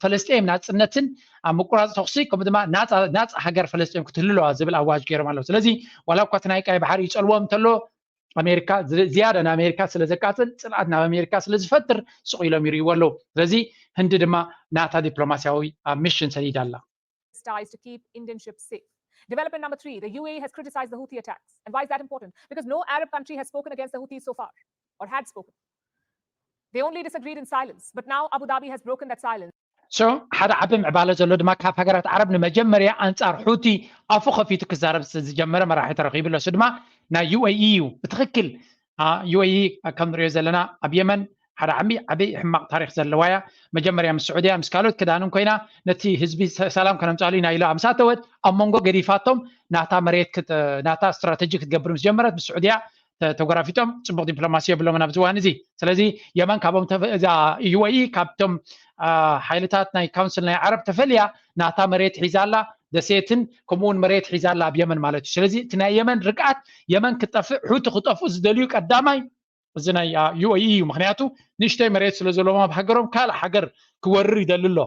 ፈለስጤም ናፅነትን ኣብ ምቁራፅ ተኩሲ ከምኡ ድማ ናፃ ሃገር ፈለስጤም ክትህልለዋ ዝብል ኣዋጅ ገይሮም ኣለዉ። ስለዚ ዋላ እኳ እቲ ናይ ቀይ ባሕሪ ይፀልዎም እንተሎ ኣሜሪካ ዝያዳ ንኣሜሪካ ስለ ዘቃፅል ፅልኣት ናብ ኣሜሪካ ስለ ዝፈጥር ስቕ ኢሎም ይርእይዎ ኣለዉ። ስለዚ ህንዲ ድማ ናታ ዲፕሎማሲያዊ ሚሽን ሰዲዳ ኣላ። Ties to keep Indian ships safe. Development number three, the U A E has criticized the Houthi attacks. And why is that important? Because no Arab country has spoken against the Houthis so far, or had spoken. They only disagreed in silence, but now Abu Dhabi has broken that silence. So ሓደ ዓቢ ምዕባለ ዘሎ ድማ ካብ ሃገራት ዓረብ ንመጀመርያ ኣንጻር ሑቲ ኣፉ ከፊቱ ክዛረብ ዝጀመረ መራሒ ተረኺቡ ኣሎ። እሱ ድማ ናይ ዩ ኤ ኢ እዩ። ብትኽክል ዩ ኤ ኢ ከም ንሪኦ ዘለና ኣብ የመን ሓደ ዓቢ ዓቢ ሕማቕ ታሪክ ዘለዋ እያ። መጀመርያ ምስ ስዑድያ ምስ ካልኦት ክዳንን ኮይና ነቲ ህዝቢ ሰላም ከነምጻሉ ኢና ኢላ ምስ ኣተወት ኣብ መንጎ ገዲፋቶም ናታ መሬት ናታ ስትራተጂ ክትገብር ምስ ጀመረት ምስ ስዑድያ ተጎራፊጦም ጽቡቕ ዲፕሎማሲ የብሎምን ኣብዚ እዋን እዚ። ስለዚ የመን ካብኦም እዛ ዩ ኤ ኢ ካብቶም ሓይልታት ናይ ካውንስል ናይ ዓረብ ተፈልያ ናታ መሬት ሒዛ ኣላ፣ ደሴትን ከምኡ እውን መሬት ሒዛ ኣላ ኣብ የመን ማለት እዩ። ስለዚ እቲ ናይ የመን ርግኣት የመን ክጠፍእ ሑቲ ክጠፍኡ ዝደልዩ ቀዳማይ እዚ ናይ ዩ ኤ ኢ እዩ። ምክንያቱ ንእሽተይ መሬት ስለ ዘለዎም ኣብ ሃገሮም ካልእ ሃገር ክወርር ይደሊ ኣሎ።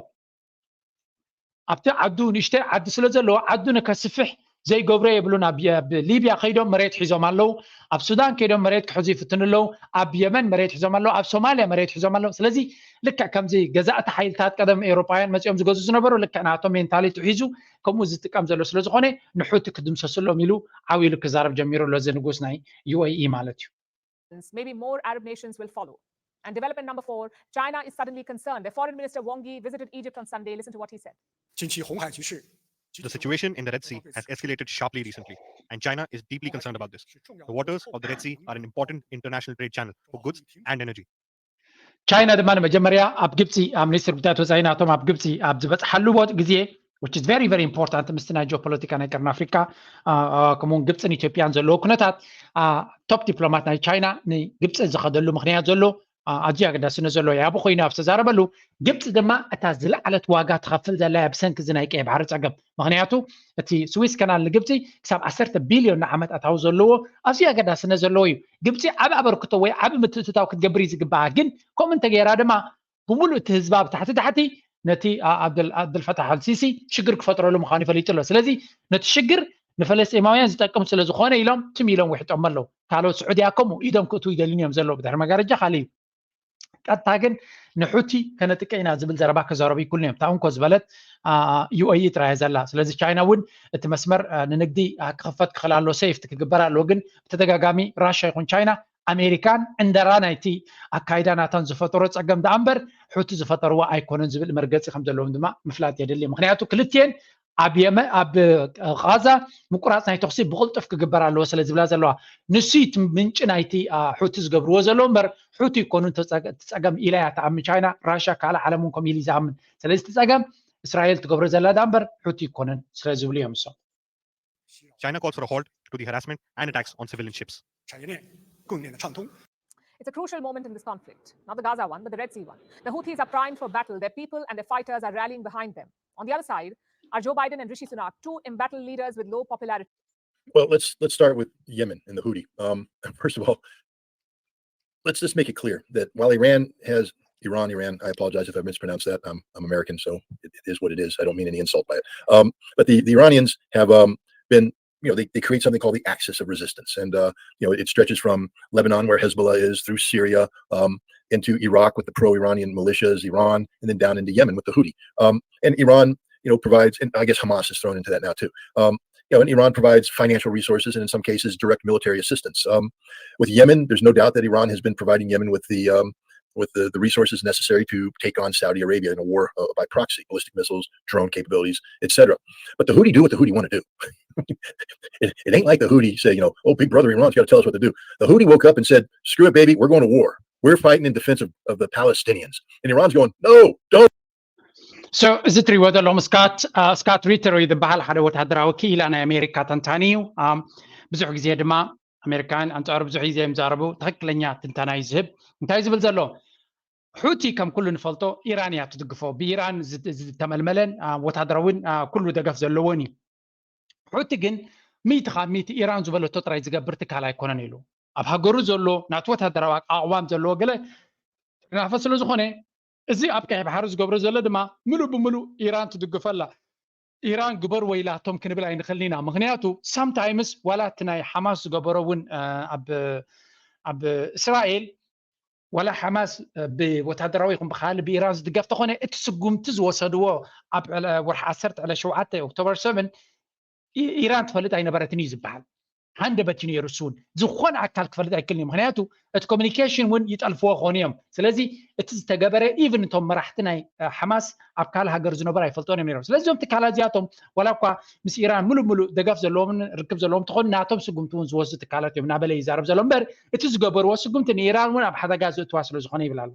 ኣብቲ ዓዱ ንእሽተይ ዓዲ ስለ ዘለዎ ዓዱ ንከስፍሕ ዘይገብሮ የብሉን። ኣብ ሊብያ ከይዶም መሬት ሒዞም ኣለዉ። ኣብ ሱዳን ከይዶም መሬት ክሕዙ ይፍትኑ ኣለዉ። ኣብ የመን መሬት ሒዞም ኣለዉ። ኣብ ሶማልያ መሬት ሒዞም ኣለዉ። ስለዚ ልክዕ ከምዚ ገዛእቲ ሓይልታት ቀደም ኤውሮጳውያን መፂኦም ዝገዙ ዝነበሩ ልክዕ ናቶም ሜንታሊቲ ሒዙ ከምኡ ዝጥቀም ዘሎ ስለ ዝኾነ ንሑቲ ክድምሰሱ ኣለዎም ኢሉ ዓው ኢሉ ክዛረብ ጀሚሩ ኣሎ እዚ ንጉስ ናይ ዩ ኤ ኢ ማለት እዩ። Maybe more Arab nations will follow. And development number four, China is suddenly concerned. Their foreign minister Wang Yi visited Egypt on Sunday. Listen to what he said. The situation in the Red Sea has escalated sharply recently, and China is deeply concerned about this. The waters of the Red Sea are an important international trade channel for goods and energy. ቻይና ድማ ንመጀመርያ ኣብ ግብፂ ኣብ ሚኒስትር ጉዳያት ወፃኢ ናቶም ኣብ ግብፂ ኣብ ዝበፅሓሉ ግዜ which is very very important ምስቲ ናይ ጂኦፖለቲካ ናይ ቀርኒ ኣፍሪካ ከምኡውን ግብፅን ኢትዮጵያን ዘለዎ ኩነታት ቶፕ ዲፕሎማት ናይ ቻይና ንግብፂ ዝኸደሉ ምክንያት ዘሎ ኣዝዩ ኣገዳስነት ዘለዎ ያቡ ኮይኑ ኣብ ዝተዛረበሉ ግብፂ ድማ እታ ዝለዓለት ዋጋ ትኸፍል ዘላ እያ ብሰንኪ እዚ ናይ ቀይ ባሕሪ ፀገም። ምክንያቱ እቲ ስዊስ ከናል ንግብፂ ክሳብ ዓሰርተ ቢልዮን ንዓመት ኣታዊ ዘለዎ ኣዝዩ ኣገዳስነት ዘለዎ እዩ። ግብፂ ዓብ ኣበርክቶ ወይ ዓብ ምትእትታው ክትገብር እዩ ዝግባኣ። ግን ከምኡ እንተገይራ ድማ ብምሉእ እቲ ህዝባ ብታሕቲ ታሕቲ ነቲ ኣብደልፈታሕ ኣልሲሲ ሽግር ክፈጥረሉ ምዃኑ ይፈሊጡ ኣሎ። ስለዚ ነቲ ሽግር ንፈለስጢማውያን ዝጠቅም ስለ ዝኾነ ኢሎም ትም ኢሎም ውሕጦም ኣለዉ። ካልኦት ስዑድያ ከምኡ ኢዶም ክእትዉ ይደልን እዮም ዘለዉ። ብድሕሪ መጋረጃ ካልእ እዩ። ቀጥታ ግን ንሑቲ ከነጥቀ ኢና ዝብል ዘረባ ክዛረቡ ይክእሉ እዮም። እታ እንኮ ዝበለት ዩ ኤ ኢ ጥራይ ዘላ። ስለዚ ቻይና እውን እቲ መስመር ንንግዲ ክኽፈት ክኽእል ኣሎ፣ ሴፍቲ ክግበር ኣለዎ። ግን ብተደጋጋሚ ራሻ ይኹን ቻይና ኣሜሪካን ዕንደራ ናይቲ ኣካይዳ ናታን ዝፈጠሮ ፀገም ደኣ እምበር ሑቲ ዝፈጠርዎ ኣይኮነን ዝብል መርገፂ ከም ዘለዎም ድማ ምፍላጥ የድሊ። ምክንያቱ ክልትኤን ኣብ የመ ኣብ ቃዛ ምቁራፅ ናይ ተኩሲ ብቕልጡፍ ክግበር ኣለዎ ስለ ዝብላ ዘለዋ ንሱ እቲ ምንጪ ናይቲ ሑቲ ዝገብርዎ ዘለዉ እምበር ሑቲ ይኮኑ እቲ ፀገም ኢላ እያ ትኣምን ቻይና። ራሻ ካልእ ዓለም እውን ከምኡ ኢሉ እዩ ዝኣምን። ስለዚ እቲ ፀገም እስራኤል ትገብሮ ዘላ ዳ እምበር ሑቲ ይኮነን ስለ ዝብሉ እዮም እሶም። China calls for a halt to the harassment and attacks on civilian ships. China 供应链的畅通。 It's a crucial moment in this conflict. Not the Gaza one, but the Red Sea one. The Houthis are primed for battle. Their people and their fighters are rallying behind them. On the other side are Joe Biden and Rishi Sunak, two embattled leaders with low popularity. Well, let's let's start with Yemen and the Houthi. Um, first of all, let's just make it clear that while Iran has Iran, Iran, I apologize if I mispronounced that. I'm I'm American, so it, it is what it is. I don't mean any insult by it. Um, but the, the Iranians have um, been you know, they, they create something called the axis of resistance. And, uh, you know, it stretches from Lebanon, where Hezbollah is, through Syria, um, into Iraq with the pro-Iranian militias, Iran, and then down into Yemen with the Houthi. Um, and Iran, you know, provides, and I guess Hamas is thrown into that now too. Um, you know, and Iran provides financial resources and in some cases direct military assistance. Um, with Yemen, there's no doubt that Iran has been providing Yemen with the um, with the, the resources necessary to take on Saudi Arabia in a war uh, by proxy, ballistic missiles, drone capabilities, et cetera. But the Houthi do what the Houthi want to do. It, it ain't like the Houthi say, you know, oh, big brother Iran's got to tell us what to do. The Houthi woke up and said, screw it, baby, we're going to war. We're fighting in defense of, of the Palestinians. And Iran's going, no, don't. So እዚ ትሪእዎ ዘለኹም ስካት ስካት ሪተር እዩ ዝበሃል ሓደ ወታደራዊ ክኢላ ናይ ኣሜሪካ ተንታኒ እዩ። ብዙሕ ግዜ ድማ ኣሜሪካን ኣንፃሩ ብዙሕ ግዜ እዮም ዛረቡ ትክክለኛ ትንተና እዩ ዝህብ። እንታይ ዝብል ዘሎ? ሑቲ ከም ኩሉ ንፈልጦ ኢራን እያ ትድግፎ። ብኢራን ዝተመልመለን ወታደራዊን ኩሉ ደገፍ ዘለዎን እዩ። ሑቲ ግን ሚእቲ ካብ ሚእቲ ኢራን ዝበለቶ ጥራይ ዝገብር ትካል ኣይኮነን ኢሉ። ኣብ ሃገሩ ዘሎ ናቲ ወታደራዊ ኣቃቕዋም ዘለዎ ገለ ናፈ ስለ ዝኾነ እዚ ኣብ ቀይሕ ባሕሪ ዝገብሮ ዘሎ ድማ ምሉእ ብምሉእ ኢራን ትድግፈላ። ኢራን ግበር ወይላቶም ክንብል ኣይንኽእልን ኢና። ምክንያቱ ሳምታይምስ ዋላ እቲ ናይ ሓማስ ዝገበሮ እውን ኣብ እስራኤል ዋላ ሓማስ ብወታደራዊ ይኹን ብካልእ ብኢራን ዝድገፍ ተኾነ እቲ ስጉምቲ ዝወሰድዎ ኣብ ወርሒ ዓሰርተ ዕለት ሸውዓተ ኦክቶበር ሰብን ኢራን ትፈልጥ ኣይነበረትን እዩ ዝበሃል። ሃንደበት እዩ ነይሩ። እሱ እውን ዝኾነ ኣካል ክፈልጥ ኣይክእልን እዩ። ምክንያቱ እቲ ኮሚኒኬሽን እውን ይጠልፍዎ ክኾኑ እዮም። ስለዚ እቲ ዝተገበረ ኢቭን እቶም መራሕቲ ናይ ሓማስ ኣብ ካልእ ሃገር ዝነበሩ ኣይፈልጦን እዮም ነይሮም። ስለዚ እዞም ትካላት እዚኣቶም ዋላ እኳ ምስ ኢራን ሙሉእ ሙሉእ ደገፍ ዘለዎምን ርክብ ዘለዎም እንተኾኑ ናቶም ስጉምቲ እውን ዝወስዱ ትካላት እዮም እናበለ ይዛረብ ዘሎ እምበር እቲ ዝገበርዎ ስጉምቲ ንኢራን እውን ኣብ ሓደጋ ዘእትዋ ስለ ዝኾነ ይብል ኣሎ።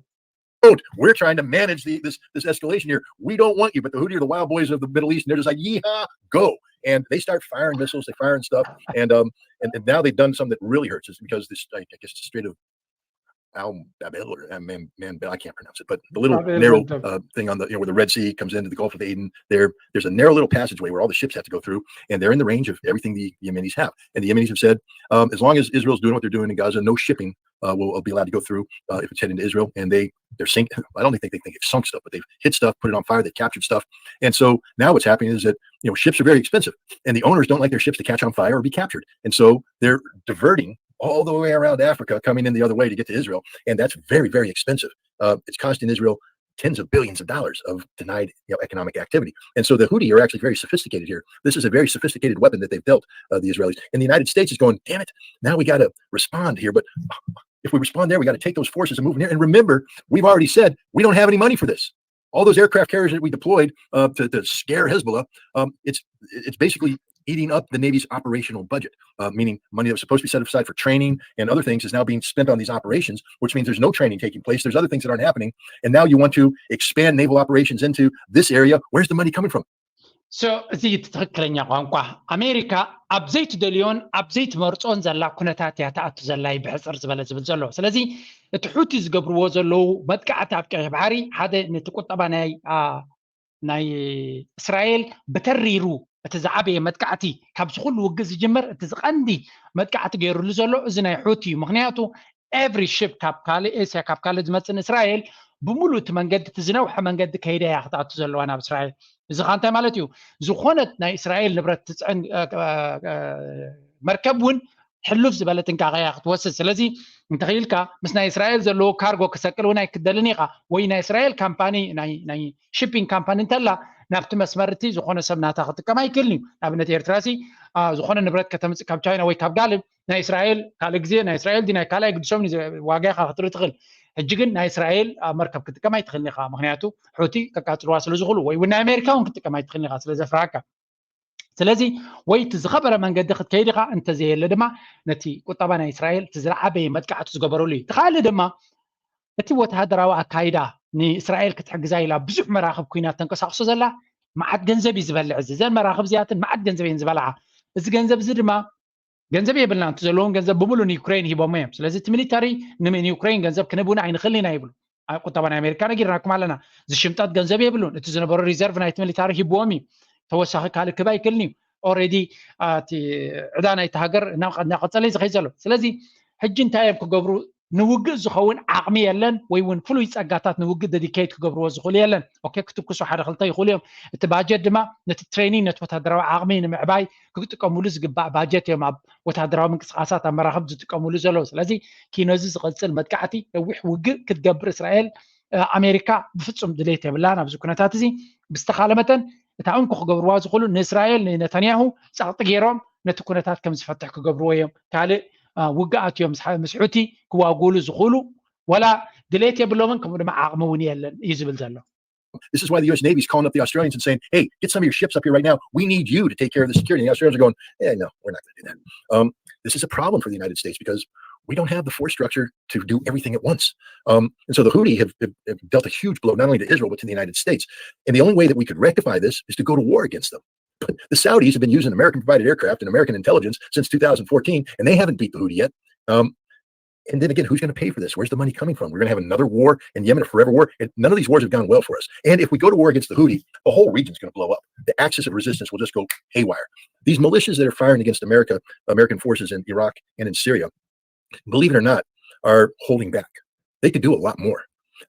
Don't. We're trying to manage the, this this escalation here. We don't want you, but the Houthi are the wild boys of the Middle East, and they're just like, yeehaw, go. And they start firing missiles, they firing stuff, and um and, and now they've done something that really hurts us because this I guess it's the Strait of Al Babel or uh, Man, Man I can't pronounce it, but the little narrow uh, thing on the you know where the Red Sea comes into the Gulf of Aden. There, there's a narrow little passageway where all the ships have to go through, and they're in the range of everything the Yemenis have. And the Yemenis have said, um, as long as Israel's doing what they're doing in Gaza, no shipping uh, will, will, be allowed to go through uh, if it's heading to Israel. And they they're sink. I don't think they think they've sunk stuff, but they've hit stuff, put it on fire, they've captured stuff. And so now what's happening is that you know ships are very expensive, and the owners don't like their ships to catch on fire or be captured, and so they're diverting all the way around Africa, coming in the other way to get to Israel, and that's very very expensive. Uh, it's costing Israel tens of billions of dollars of denied you know, economic activity. And so the Houthi are actually very sophisticated here. This is a very sophisticated weapon that they've built, uh, the Israelis. And the United States is going, damn it, now we got to respond here. But if we respond there, we got to take those forces and move in here. And remember, we've already said we don't have any money for this. All those aircraft carriers that we deployed uh, to, to scare Hezbollah, um, it's it's basically eating up the Navy's operational budget, uh, meaning money that was supposed to be set aside for training and other things is now being spent on these operations, which means there's no training taking place. There's other things that aren't happening. And now you want to expand naval operations into this area. Where's the money coming from? So እዚ ትክክለኛ ቋንቋ ኣሜሪካ ኣብ ዘይትደልዮን ኣብ ዘይትመርፆን ዘላ ኩነታት እያ ተኣቱ ዘላ ብሕፅር ዝበለ ዝብል ዘሎ። ስለዚ እቲ ሑቲ ዝገብርዎ ዘለዉ መጥቃዕቲ ኣብ ቀይሕ ባሕሪ ሓደ ነቲ ቁጠባ ናይ ናይ እስራኤል ብተሪሩ እቲ ዝዓበየ መጥቃዕቲ ካብዚ ኩሉ ውግእ ዝጅመር እቲ ዝቐንዲ መጥቃዕቲ ገይሩሉ ዘሎ እዚ ናይ ሑቲ እዩ። ምክንያቱ every ship ካብ ካልእ ኤስያ ካብ ካልእ ዝመፅእ ንእስራኤል ብምሉእ እቲ መንገዲ እቲ ዝነውሐ መንገዲ ከይደ እያ ክትኣቱ ዘለዋ ናብ እስራኤል። እዚ ካ እንታይ ማለት እዩ? ዝኾነት ናይ እስራኤል ንብረት ትፅዕን መርከብ እውን ሕሉፍ ዝበለ ጥንቃቐ እያ ክትወስድ። ስለዚ እንተኽኢልካ ምስ ናይ እስራኤል ዘለዎ ካርጎ ክሰቅል እውን ኣይክደልን ኢኻ። ወይ ናይ እስራኤል ካምፓኒ ናይ ሺፒንግ ካምፓኒ እንተላ ናብቲ መስመር እቲ ዝኾነ ሰብ ናታ ክጥቀም ኣይክእልን እዩ። ንኣብነት ኤርትራ ሲ ዝኾነ ንብረት ከተምፅእ ካብ ቻይና ወይ ካብ ጋልብ ናይ እስራኤል ካልእ ግዜ ናይ እስራኤል ዲ ናይ ካልኣይ ግድሶም ዋጋ ኢኻ ክትርኢ ትኽእል። ሕጂ ግን ናይ እስራኤል መርከብ ክትጥቀም ኣይትኽእልን ኢኻ። ምክንያቱ ሑቲ ከቃፅልዋ ስለ ዝኽእሉ ወይ እውን ናይ ኣሜሪካ እውን ክትጥቀም ኣይትኽእልን ኢኻ ስለ ዘፍርሃካ። ስለዚ ወይ እቲ ዝኸበረ መንገዲ ክትከይድ ኢኻ እንተዘየለ ድማ ነቲ ቁጠባ ናይ እስራኤል እቲ ዝለዓበየ መጥቃዕቲ ዝገበረሉ እዩ። እቲ ካልእ ድማ እቲ ወተሃደራዊ ኣካይዳ ንእስራኤል ክትሕግዛ ኢላ ብዙሕ መራኽብ ኩናት ተንቀሳቕሶ ዘላ መዓት ገንዘብ እዩ ዝበልዕ። እዚ ዘን መራኽብ እዚኣትን መዓት ገንዘብ እየን ዝበልዓ። እዚ ገንዘብ እዚ ድማ ገንዘብ የብልና እቲ ዘለዎም ገንዘብ ብምሉ ንዩክሬን ሂቦሞ እዮም። ስለዚ እቲ ሚሊታሪ ንዩክሬን ገንዘብ ክንህብ እውን ኣይንኽእልን ኢና ይብሉ። ቁጠባ ናይ ኣሜሪካ ነጊርናኩም ኣለና። ዝሽምጠት ገንዘብ የብሉን። እቲ ዝነበሮ ሪዘርቭ ናይቲ ሚሊታሪ ሂብዎም እዩ። ተወሳኺ ካልእ ክህብ ኣይክእልን እዩ። ኦረዲ እቲ ዕዳ ናይቲ ሃገር እናቐፀለ እዩ ዝኸይድ ዘሎ። ስለዚ ሕጂ እንታይ እዮም ክገብሩ? ንውግእ ዝኸውን ዓቕሚ የለን ወይ እውን ፍሉይ ፀጋታት ንውግእ ደዲኬት ክገብርዎ ዝኽእሉ የለን። ኦኬ ክትኩሱ ሓደ ክልተ ይኽእሉ እዮም። እቲ ባጀት ድማ ነቲ ትሬኒንግ ነቲ ወታደራዊ ዓቕሚ ንምዕባይ ክጥቀምሉ ዝግባእ ባጀት እዮም ኣብ ወታደራዊ ምንቅስቃሳት ኣብ መራኽብ ዝጥቀምሉ ዘለዉ። ስለዚ ኪኖዚ ዝቐፅል መጥቃዕቲ ነዊሕ ውግእ ክትገብር እስራኤል ኣሜሪካ ብፍፁም ድሌት የብላን ኣብዚ ኩነታት እዚ። ብዝተኻለ መጠን እታ እንኮ ክገብርዋ ዝኽእሉ ንእስራኤል ንነታንያሁ ጸቕጢ ገይሮም ነቲ ኩነታት ከም ዝፈትሕ ክገብርዎ እዮም። ካልእ ውግኣት እዮም ምስ ሑቲ ክዋጉሉ ዝኽእሉ፣ ወላ ድሌት የብሎምን፣ ከምኡ ድማ ዓቕሚ እውን የለን እዩ ዝብል ዘሎ። This is why the U S Navy is calling up the Australians and saying, "Hey, get some of your ships up here right now. We need you to take care of the security." And the Australians are going, "Eh, no, we're not going to do that." Um, this is a problem for the United States because we don't have the force structure to do everything at once. Um, and so the Houthi have, have, have, dealt a huge blow not only to Israel but to the United States. And the only way that we could rectify this is to go to war against them. But the Saudis have been using American provided aircraft and American intelligence since two thousand fourteen, and they haven't beat the Houthi yet. Um, and then again, who's going to pay for this? Where's the money coming from? We're going to have another war in Yemen, a forever war. And none of these wars have gone well for us. And if we go to war against the Houthi, the whole region's going to blow up. The axis of resistance will just go haywire. These militias that are firing against America, American forces in Iraq and in Syria, believe it or not, are holding back. They could do a lot more.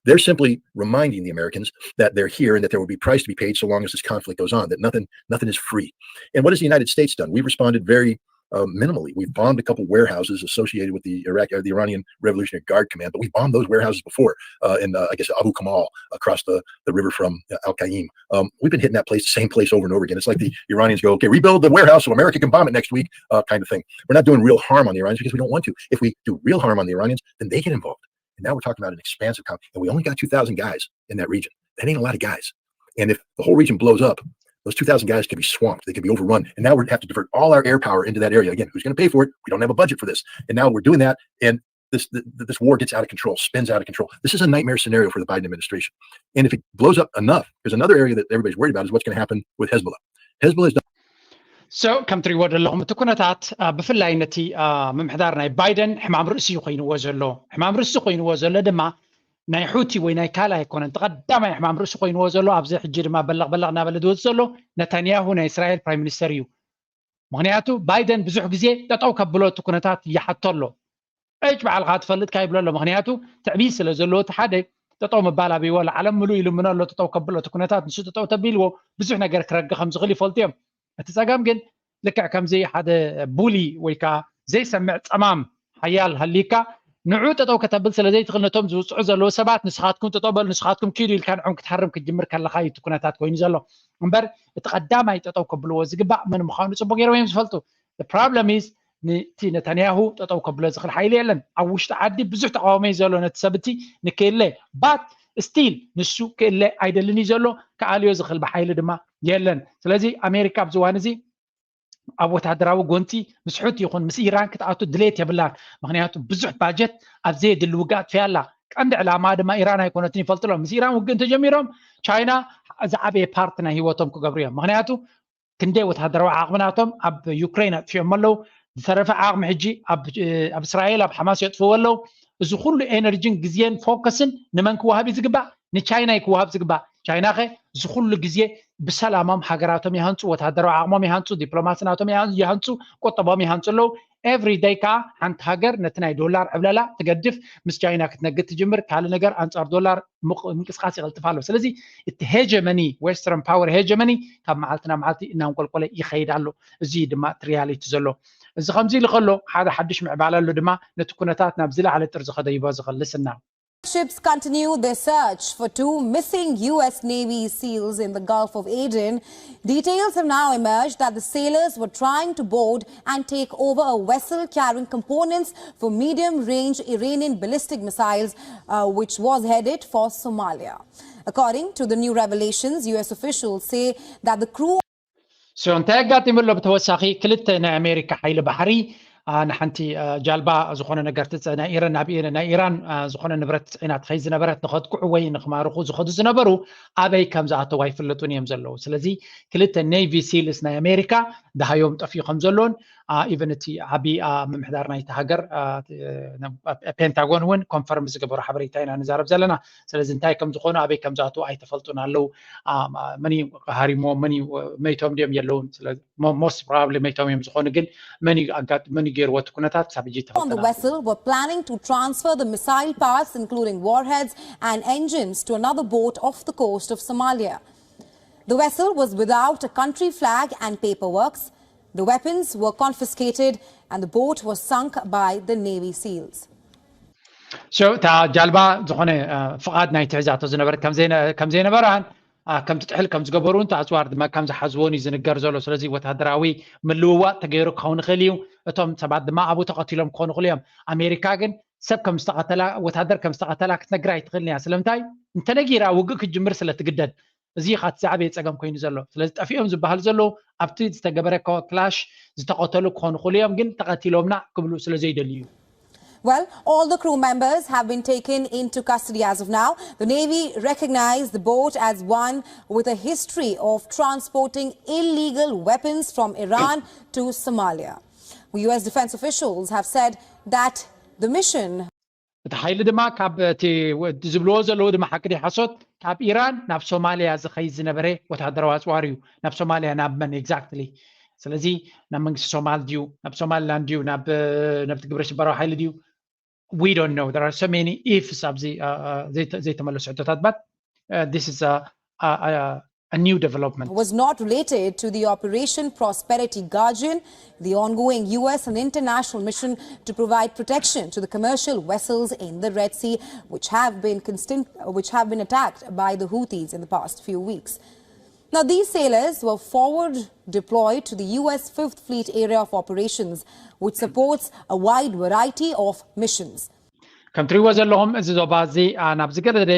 They're simply reminding the Americans that they're here and that there will be price to be paid so long as this conflict goes on, that nothing, nothing is free. And what has the United States done? We've responded very uh, minimally. We've bombed a couple warehouses associated with the Iraq, uh, the Iranian Revolutionary Guard Command, but we've bombed those warehouses before uh, in, uh, I guess, Abu Kamal across the, the river from uh, Al Qaim. Um, we've been hitting that place, the same place over and over again. It's like the Iranians go, "Okay, rebuild the warehouse so America can bomb it next week," uh, kind of thing. We're not doing real harm on the Iranians because we don't want to. If we do real harm on the Iranians, then they get involved. And now we're talking about an expansive conflict. And we only got two thousand guys in that region. That ain't a lot of guys. And if the whole region blows up, those two thousand guys could be swamped. They could be overrun. And now we have to divert all our air power into that area. Again, who's going to pay for it? We don't have a budget for this. And now we're doing that. And this, this war gets out of control, spins out of control. This is a nightmare scenario for the Biden administration. And if it blows up enough, there's another area that everybody's worried about is what's going to happen with Hezbollah. Hezbollah is so ከም ትሪእዎ ዘለኹም እቲ ኩነታት ብፍላይ ነቲ ምምሕዳር ናይ ባይደን ሕማም ርእሲ ኮይንዎ ዘሎ ሕማም ርእሲ ኮይንዎ ዘሎ ድማ ናይ ሑቲ ወይ ናይ ካልእ ኣይኮነን። እቲ ቀዳማይ ሕማም ርእሲ ኮይንዎ ዘሎ ኣብዚ ሕጂ ድማ በለቕ በለቕ እናበለ ዝወፅ ዘሎ ነታንያሁ ናይ እስራኤል ፕራይም ሚኒስተር እዩ። ምክንያቱ ባይደን ብዙሕ ግዜ ጠጠው ከብሎ እቲ ኩነታት ይሓቶ ኣሎ። እጭ ባዕልካ ትፈልጥካ ይብሎ ኣሎ። ምክንያቱ ትዕቢት ስለ ዘለዎ እቲ ሓደ ጠጠው ምባል ኣብይዎ ኣሎ። ዓለም ምሉእ ይልምኖ ኣሎ ጠጠው ከብሎ እቲ ኩነታት። ንሱ ጠጠው ተቢልዎ ብዙሕ ነገር ክረግ ከም ዝኽእል ይፈልጡ እዮም። እቲ ጸገም ግን ልክዕ ከምዚ ሓደ ቡሊ ወይ ከዓ ዘይሰምዕ ጸማም ሓያል ሃሊካ ንዑ ጠጠው ከተብል ስለ ዘይትኽእል ነቶም ዝውፅዑ ዘለዉ ሰባት ንስኻትኩም ጠጠው በሉ ንስኻትኩም ኪዱ ኢልካ ንዖም ክትሃርም ክትጅምር ከለኻ እዩ እቲ ኩነታት ኮይኑ ዘሎ። እምበር እቲ ቀዳማይ ጠጠው ከብልዎ ዝግባእ መን ምዃኑ ፅቡቅ ገይሮም እዮም ዝፈልጡ። ፕሮብለም ኢዝ ነቲ ነታንያሁ ጠጠው ከብሎ ዝኽእል ሓይሊ የለን። ኣብ ውሽጢ ዓዲ ብዙሕ ተቃውሞ እዩ ዘሎ ነቲ ሰብ እቲ ንክእለ ባት ስቲል ንሱ ክእለ ኣይደልን እዩ ዘሎ። ክኣልዮ ዝኽእል ብሓይሊ ድማ የለን። ስለዚ ኣሜሪካ ኣብዚ እዋን እዚ ኣብ ወታደራዊ ጎንቲ ምስ ሑቲ ይኹን ምስ ኢራን ክትኣቱ ድሌት የብላን። ምክንያቱ ብዙሕ ባጀት ኣብ ዘየድሊ ውግእ ኣጥፍያ ኣላ። ቀንዲ ዕላማ ድማ ኢራን ኣይኮነትን ይፈልጡ ኣለዉ። ምስ ኢራን ውግእ እንተጀሚሮም ቻይና ዝዓበየ ፓርቲ ናይ ህይወቶም ክገብሩ እዮም። ምክንያቱ ክንደይ ወታደራዊ ዓቕሚ ናቶም ኣብ ዩክሬን ኣጥፊኦም ኣለዉ። ዝተረፈ ዓቕሚ ሕጂ ኣብ እስራኤል ኣብ ሓማስ የጥፍዎ ኣለዉ። እዚ ኩሉ ኤነርጂን ግዜን ፎከስን ንመን ክወሃብ እዩ ዝግባእ? ንቻይና እዩ ክወሃብ ዝግባእ። ቻይና ከ እዚ ኩሉ ግዜ ብሰላሞም ሃገራቶም ይሃንፁ፣ ወታደራዊ ዓቕሞም ይሃንፁ፣ ዲፕሎማሲ ናቶም ይሃንፁ፣ ቁጠቦም ይሃንፁ ኣለዉ። ኤቭሪ ደይ ከዓ ሓንቲ ሃገር ነቲ ናይ ዶላር ዕብለላ ትገድፍ፣ ምስ ቻይና ክትነግድ ትጅምር፣ ካልእ ነገር ኣንፃር ዶላር ምንቅስቃስ ይቐልጥፍ ኣሎ። ስለዚ እቲ ሄጀመኒ ዌስተርን ፓወር ሄጀመኒ ካብ መዓልቲ ናብ መዓልቲ እናንቆልቆለ ይኸይድ ኣሎ። እዚ ድማ እቲ ሪያሊቲ ዘሎ። እዚ ከምዚ ኢሉ ከሎ ሓደ ሓድሽ ምዕባለ ኣሎ ድማ ነቲ ኩነታት ናብ ዝለዓለ ጥርዚ ከደይቦ ዝኽእል ልስና። Ships continue their search for two missing U S Navy SEALs in the Gulf of Aden. Details have now emerged that the sailors were trying to board and take over a vessel carrying components for medium range Iranian ballistic missiles, uh, which was headed for Somalia. According to the new revelations, U S officials say that the crew so እንታይ ኣጋጢሙ ኣሎ? ብተወሳኺ ክልተ ናይ ኣሜሪካ ሓይሊ ባሕሪ ንሓንቲ ጃልባ ዝኾነ ነገር ናይ ኢራን ናብ ናይ ኢራን ዝኾነ ንብረት ፅዒና ትኸይ ዝነበረት ንኸጥቅዑ ወይ ንክማርኹ ዝኸዱ ዝነበሩ ኣበይ ከም ዝኣተው ኣይፍለጡን እዮም ዘለዉ። ስለዚ ክልተ ኔቪ ሲልስ ናይ ኣሜሪካ ደሃዮም ጠፍዩ ከም ዘሎን ኢቨን እቲ ዓቢ ምምሕዳር ናይቲ ሃገር ፔንታጎን እውን ኮንፈርም ዝገበሩ ሓበሬታ ኢና ንዛረብ ዘለና። ስለዚ እንታይ ከም ዝኾኑ ኣበይ ከም ዝኣተው ኣይተፈልጡን ኣለዉ። መን ሃሪሞ መን መይቶም ድዮም የለውን። ስለዚ most probably መይቶም እዮም ዝኾኑ ግን መን መን ገይርዎ እቲ ኩነታት ክሳብ ሕጂ on the vessel were planning to transfer the missile parts including warheads and engines to another boat off the coast of Somalia. The vessel was without a country flag and paperwork. The weapons were confiscated and the boat was sunk by the Navy SEALs. So እታ ጃልባ ዝኾነ ፍቓድ ናይ ትሕዛቶ ዝነበረት ከም ዘይነበራን ከም ትጥሕል ከም ዝገበሩን እቲ ኣፅዋር ድማ ከም ዝሓዝዎን እዩ ዝንገር ዘሎ። ስለዚ ወታደራዊ ምልውዋጥ ተገይሩ ክኸውን ይኽእል እዩ። እቶም ሰባት ድማ ኣብኡ ተቐቲሎም ክኾኑ ይኽእሉ እዮም። ኣሜሪካ ግን ሰብ ከም ዝተቐተላ፣ ወታደር ከም ዝተቐተላ ክትነግር ኣይትኽእልን እያ። ስለምንታይ? እንተነጊራ ውግእ ክትጅምር ስለ ትግደድ። እዚ ኻቲ ዝዓበየ ፀገም ኮይኑ ዘሎ። ስለዚ ጠፊኦም ዝበሃሉ ዘለዉ ኣብቲ ዝተገበረ ክላሽ ዝተቐተሉ ክኾኑ ይኽእሉ እዮም፣ ግን ተቐቲሎምና ክብሉ ስለ ዘይደልዩ እዩ። Well, all the crew members have been taken into custody as of now. The Navy recognized the boat as one with a history of transporting illegal weapons from Iran to Somalia. U S defense officials have said that the mission እቲ ሓይሊ ድማ ካብ እቲ ዝብልዎ ዘለዉ ድማ ሓቂ ድዩ ሓሶት፣ ካብ ኢራን ናብ ሶማልያ ዝኸይድ ዝነበረ ወታደራዊ ኣፅዋር እዩ። ናብ ሶማልያ ናብ መን exactly? ስለዚ ናብ መንግስቲ ሶማል ድዩ፣ ናብ ሶማሊላንድ ድዩ፣ ናብ ነብቲ ግብረ ሽበራዊ ሓይሊ ድዩ? We don't know. There are so many ifs ኣብዚ ዘይተመለሱ ሕቶታት። But this is a new development. Was not related to the Operation Prosperity Guardian, the ongoing U S and international mission to provide protection to the commercial vessels in the Red Sea, which have been constant, which have been attacked by the Houthis in the past few weeks. Now, these sailors were forward deployed to the U S Fifth Fleet Area of Operations, which supports a wide variety of missions. ከም ትሪእዎ ዘለኹም እዚ ዞባ እዚ ናብ ዝገደደ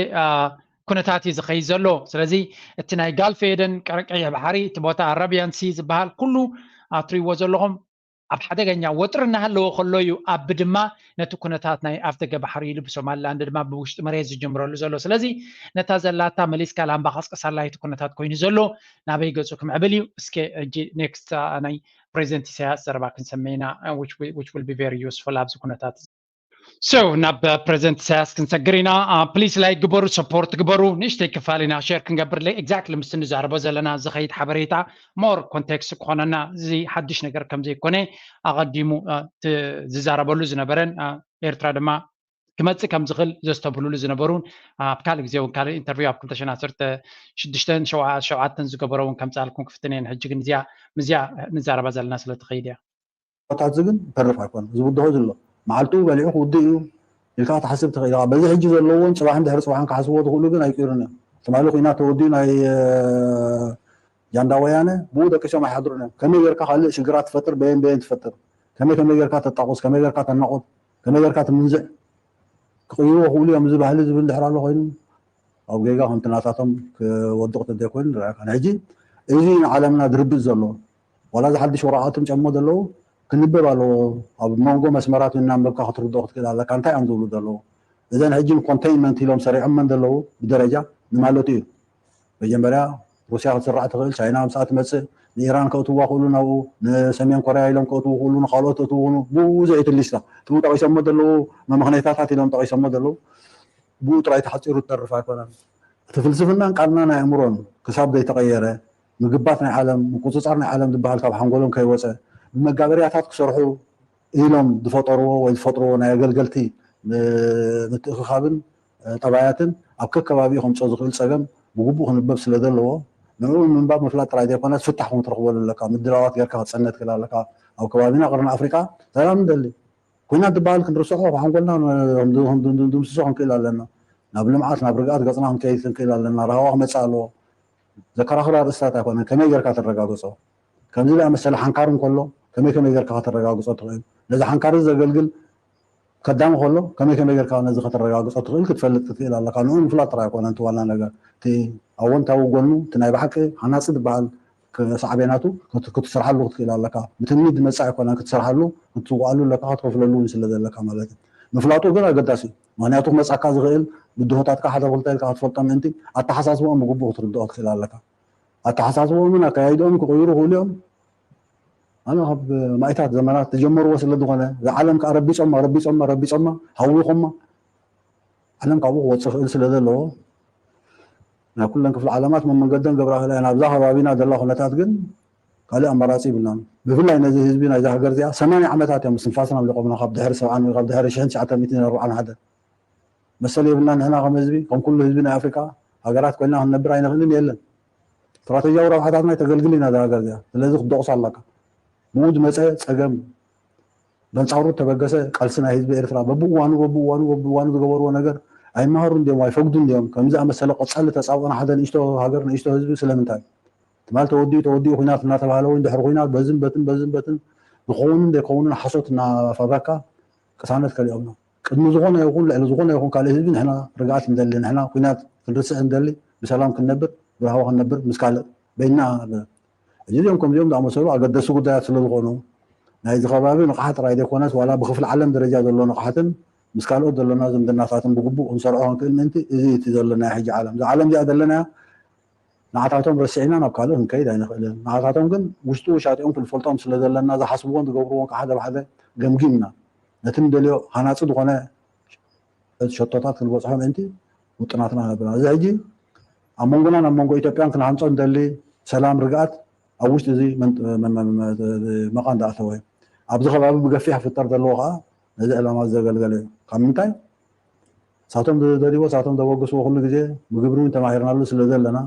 ኩነታት እዩ ዝኸይድ ዘሎ። ስለዚ እቲ ናይ ጋልፍ ኤደን ቀይሕ ባሕሪ፣ እቲ ቦታ ኣረቢያን ሲ ዝበሃል ኩሉ ትሪእዎ ዘለኹም ኣብ ሓደገኛ ወጥሪ እናሃለወ ከሎ እዩ ኣብ ድማ ነቲ ኩነታት ናይ ኣፍደገ ባሕሪ ኢሉ ብሶማሊላንድ ድማ ብውሽጢ መሬት ዝጅምረሉ ዘሎ። ስለዚ ነታ ዘላታ መሊስካ ላምባ ቀስቀሳላ እቲ ኩነታት ኮይኑ ዘሎ ናበይ ገፁ ክምዕብል እዩ። እስከ ሕጂ ኔክስት ናይ ፕሬዚደንት ኢሳያስ ዘረባ ክንሰምዕ ኢና፣ which will be very useful ኣብዚ ኩነታት። So ናብ ፕሬዚደንት ኢሳያስ ክንሰግር ኢና። ፕሊስ ላይክ ግበሩ፣ ሰፖርት ግበሩ። ንእሽተይ ክፋል ኢና ሼር ክንገብር ለ exactly ምስ እንዛረቦ ዘለና ዝኸይድ ሓበሬታ ሞር ኮንቴክስት ክኾነና፣ እዚ ሓድሽ ነገር ከም ዘይኮነ ኣቐዲሙ ዝዛረበሉ ዝነበረን ኤርትራ ድማ ክመፅእ ከም ዝኽእል ዘስተብህሉሉ ዝነበሩን ኣብ ካልእ ግዜ እውን ካልእ ኢንተርቪው ኣብ ክልተ ሽሕን ዓሰርተ ሽዱሽተን ሸውዓተን ዝገበሮ እውን ከምፅኣልኩም ክፍትን እየ። ሕጂ ግን እዚኣ ምዚኣ ንዛረባ ዘለና ስለ ትኸይድ እያ። ቦታት ግን ተርፍ ኣይኮነን ዝብድሆ ዘሎ። መዓልቱ በሊዑ ክውድእ እዩ ኢልካ ክትሓስብ ትኽእል ኢኻ። በዚ ሕጂ ዘለዎን ፅባሕን ድሕሪ ፅባሕን ክሓስብዎ ዝኽእሉ ግን ኣይቅይሩን እዮም። ትማሊ ኩናት ተወዲኡ ናይ ጃንዳ ወያነ ብኡ ደቂሶም ኣይሓድሩን እዮም። ከመይ ጌርካ ካልእ ሽግራት ትፈጥር፣ በየን በየን ትፈጥር፣ ከመይ ከመይ ጌርካ ተጣቑስ፣ ከመይ ጌርካ ተናቑት፣ ከመይ ጌርካ ትምንዝዕ ክቕይርዎ ክእሉ እዮም። እዚ ባህሊ ዝብል ድሕር ኣሎ ኮይኑ ኣብ ጌጋ ከምቲ ናታቶም ክወድቕ ተዘይኮይኑ ንርኣካ። ሕጂ እዚ ንዓለምና ድርብጽ ዘሎ ዋላ እዚ ሓድሽ ወረቓቕቲ ምጨሞ ዘለዉ ክንበብ ኣለዎ። ኣብ መንጎ መስመራት እናንበብካ ክትርድኦ ክትክእል ኣለካ። እንታይ እዮም ዝብሉ ዘለዉ? እዘን ሕጂ ንኮንቴይንመንት ኢሎም ሰሪዖመን ዘለዉ ብደረጃ ንማለቱ እዩ። መጀመርያ ሩስያ ክትስራዕ ትኽእል፣ ቻይና ምስኣ ትመፅእ፣ ንኢራን ከእትዋ ክእሉ ናብኡ፣ ንሰሜን ኮርያ ኢሎም ከእትዉ ክእሉ፣ ንካልኦት ከእትዉ ክእሉ፣ ብዙሕ እቲ ሊስታ። እቶም ጠቒሶሞ ዘለዉ መመኽነይታታት ኢሎም ጠቒሶሞ ዘለዉ ብኡ ጥራይ ተሓፂሩ ትተርፍ ኣይኮነን። እቲ ፍልስፍናን ቃልናን ኣእምሮን ክሳብ ዘይተቐየረ፣ ምግባት ናይ ዓለም፣ ምቁፅፃር ናይ ዓለም ዝበሃል ካብ ሓንጎሎም ከይወፀ፣ ብመጋበርያታት ክሰርሑ ኢሎም ዝፈጠርዎ ወይ ዝፈጥርዎ ናይ ኣገልገልቲ ምትእኽኻብን ጠባያትን ኣብ ከከባቢኡ ከምፅኦ ዝኽእል ፀገም ብግቡእ ክንበብ ስለ ዘለዎ ንዕኡ ንምንባብ ምፍላጥ ጥራይ ዘይኮነስ ፍታሕ እውን ክትረኽበሉ ኣለካ። ምድላዋት ጌርካ ክትፀነ ትኽእል ኣለካ። ኣብ ከባቢና ቅርኒ ኣፍሪቃ ሰላም ንደሊ። ኩናት ዝበሃል ክንርስዖ ካብ ሓንጎልና ድምስሶ ክንክእል ኣለና። ናብ ልምዓት ናብ ርግኣት ገፅና ክንከይድ ክንክእል ኣለና። ራህዋ ክመፅእ ኣለዎ። ዘከራኽር ኣርእስታት ኣይኮነን። ከመይ ጌርካ ተረጋግፆ? ከምዚ ዝኣመሰለ ሓንካር እንከሎ ከመይ ከመይ ጌርካ ከተረጋግፆ ትኽእል? ነዚ ሓንካር እዚ ዘገልግል ከዳሚ ከሎ ከመይ ከመይ ጌርካ ነዚ ከተረጋግፆ ትኽእል ክትፈልጥ ክትክእል ኣለካ። ንኡ ምፍላጥ ጥራይ ኣይኮነን እቲ ዋና ነገር። እቲ ኣወንታዊ ጎኑ እቲ ናይ ብሓቂ ሃናፂ ዝበሃል ሳዕቤናቱ ክትስርሓሉ ክትክእል ኣለካ። ብትምኒት ዝመፅእ ኣይኮነን ክትሰርሓሉ ክትስዋኣሉ ኣለካ ክትከፍለሉ እውን ስለ ዘለካ ማለት እዩ። ምፍላጡ ግን ኣገዳሲ እዩ። ምክንያቱ ክመፅኣካ ዝኽእል ብድሆታትካ ሓደ ክልተ ኢልካ ክትፈልጦ ምእንቲ ኣተሓሳስብኦም ብግቡእ ክትርድኦ ክትክእል ኣለካ። ኣተሓሳስብኦምን ኣካያይድኦም ክቕይሩ ክእሉ እዮም። ኣነ ካብ ማእታት ዘመናት ተጀመርዎ ስለ ዝኾነ እዛ ዓለም ከዓ ረቢፆማ ረቢፆማ ረቢፆማ ሃዊኾማ ዓለም ካብኡ ክወፅእ ክእል ስለ ዘለዎ ናይ ኩለን ክፍለ ዓለማት መመንገደን ገብራ ክእላ እየን። ኣብዛ ከባቢና ዘላ ኩነታት ግን ካልእ ኣማራፂ ይብልናን። ብፍላይ ነዚ ህዝቢ ናይዛ ሃገር እዚኣ ሰማንያ ዓመታት እዮም ስንፋስና ኣምሊቖምና ካብ ድሕሪ ሰብዓን ካብ ድሕሪ ሽሕን ትሽዓተ ሚእትን ኣርባዓን ሓደን መሰል የብልና ንሕና ከም ህዝቢ ከም ኩሉ ህዝቢ ናይ ኣፍሪካ ሃገራት ኮይና ክንነብር ኣይንኽእልን የለን። ስትራተጂያዊ ረብሓታትና ተገልግል ኢና እዛ ሃገር እዚኣ። ስለዚ ክትደቑሳ ኣለካ። ብኡ ዝመፀ ፀገም በንፃሩ ተበገሰ ቃልሲ ናይ ህዝቢ ኤርትራ በብእዋኑ በብእዋኑ በብእዋኑ ዝገበርዎ ነገር ኣይመሃሩን ድዮም ኣይፈግዱን ድዮም ከምዚ ኣመሰለ ቀጻሊ ተጻብኦና ሓደ ንእሽቶ ሃገር ንእሽቶ ህዝቢ ስለምንታይ ትማል ተወዲኡ ተወዲኡ ኩናት እናተባህለ ወይ ድሕሪ ኩናት በዝን በትን በዝን በትን ዝኸውንን ዘይከውንን ሓሶት እናፋብረካ ቅሳነት ከሊኦምና ቅድሚ ዝኾነ ይኹን ልዕሊ ዝኾነ ይኹን ካልእ ህዝቢ ንሕና ርግኣት ንደሊ ንሕና ኩናት ክንርስዕ ንደሊ ብሰላም ክንነብር ብራህዋ ክንነብር ምስ ካልእ በይና ሕጂ እዚኦም ከምዚኦም ዝኣመሰሉ ኣገደሲ ጉዳያት ስለ ዝኾኑ ናይዚ ከባቢ ንቕሓት ጥራይ ዘይኮነስ ዋላ ብክፍሊ ዓለም ደረጃ ዘሎ ንቕሓትን ምስ ካልኦት ዘለና ዝምድናታትን ብግቡእ ክንሰርዖ ክንክእል ምእንቲ እዚ እቲ ዘሎ ናይ ሕጂ ዓለም እዛ ዓለም እዚኣ ዘለናያ ንዓታቶም ረሲዕና ናብ ካልእ ክንከይድ ኣይንኽእልን ንዓታቶም ግን ውሽጡ ውሻጢኦም ክንፈልጦም ስለ ዘለና ዝሓስብዎን ዝገብርዎን ከዓ ሓደ ብሓደ ገምጊምና ነቲ ንደልዮ ሃናፂ ዝኾነ ሸቶታት ክንበፅሖ ምእንቲ ውጥናትና ነብና እዚ ሕጂ ኣብ መንጎና ናብ መንጎ ኢትዮጵያን ክንሃንፆ ንደሊ ሰላም ርግኣት ኣብ ውሽጢ እዚ መቓን ዝኣተወ እዩ ኣብዚ ከባቢ ብገፊሕ ክፍጠር ዘለዎ ከዓ ነዚ ዕላማ ዘገልገለ እዩ ካብ ምንታይ ሳቶም ዝደልዎ ሳቶም ዘበግስዎ ኩሉ ግዜ ብግብሪ እውን ተማሂርናሉ ስለ ዘለና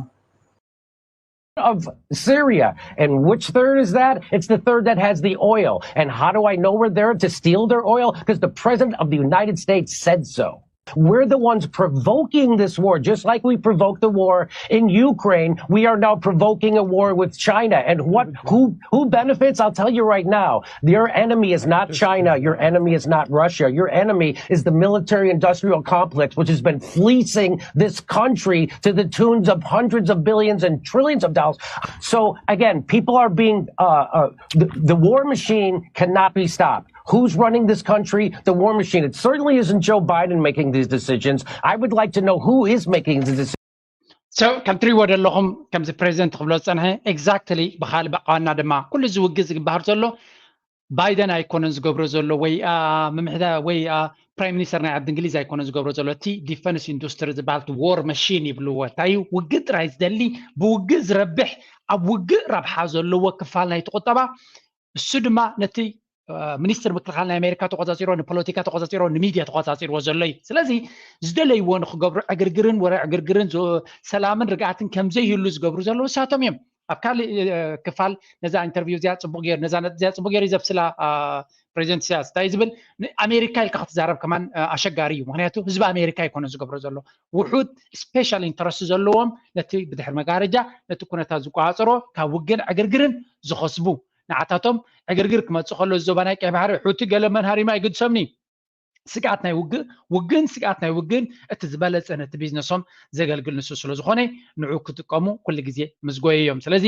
of Syria. And which third is that? It's the third that has the oil. And how do I know we're there to steal their oil? Because the president of the United States said so. We're the ones provoking this war, just like we provoked the war in Ukraine. We are now provoking a war with China. And what who who benefits? I'll tell you right now. Your enemy is not China. Your enemy is not Russia. Your enemy is the military industrial complex, which has been fleecing this country to the tunes of hundreds of billions and trillions of dollars. So again, people are being uh, uh, the, the war machine cannot be stopped. Who's running this country? The war machine. It certainly isn't Joe Biden making these decisions. I would like to know who is making the decisions. So ከም ትሪእዎ ዘለኹም ከምዚ ፕሬዚደንት ክብሎ ዝፀንሐ exactly ብካልእ ብቃና ድማ ኩሉ እዚ ውግእ ዝግባር ዘሎ ባይደን ኣይኮነን ዝገብሮ ዘሎ ወይ ምምሕዳ ወይ ፕራይም ሚኒስተር ናይ ዓዲ እንግሊዝ ኣይኮነን ዝገብሮ ዘሎ እቲ ዲፈንስ ኢንዱስትሪ ዝበሃል war machine ይብልዎ እንታይ ውግእ ጥራይ ዝደሊ ብውግእ ዝረብሕ ኣብ ውግእ ረብሓ ዘለዎ ክፋል ናይቲ ቁጠባ እሱ ድማ ነቲ ሚኒስትር ምክልኻል ናይ ኣሜሪካ ተቆፃፂሮ ንፖለቲካ ተቆፃፂሮ ንሚድያ ተቆፃፂርዎ ዘሎ እዩ ስለዚ ዝደለይዎ ንክገብሩ ዕግርግርን ወረ ዕግርግርን ሰላምን ርግኣትን ከምዘይህሉ ዝገብሩ ዘለዉ እሳቶም እዮም ኣብ ካልእ ክፋል ነዛ ኢንተርቪው እዚኣ ፅቡቅ ገይሩ ነዛ ነጥብ እዚኣ ፅቡቅ ገይሩ ዘብስላ ፕሬዚደንት ኢሳያስ እንታይ ዝብል ኣሜሪካ ኢልካ ክትዛረብ ከማን ኣሸጋሪ እዩ ምክንያቱ ህዝቢ ኣሜሪካ ይኮነ ዝገብሮ ዘሎ ውሑድ ስፔሻል ኢንተረስት ዘለዎም ነቲ ብድሕሪ መጋረጃ ነቲ ኩነታት ዝቆፃፀሮ ካብ ውግን ዕግርግርን ዝኸስቡ ንዓታቶም ዕግርግር ክመፅእ ከሎ ዞባ ናይ ቀይ ባሕሪ ሑቲ ገለ መን ሃሪማ ይግድሶምኒ ስግኣት ናይ ውግእ ውግን ስግኣት ናይ ውግን እቲ ዝበለፀ ነቲ ቢዝነሶም ዘገልግል ንሱ ስለ ዝኾነ ንዑ ክጥቀሙ ኩሉ ግዜ ምስጎየ እዮም ስለዚ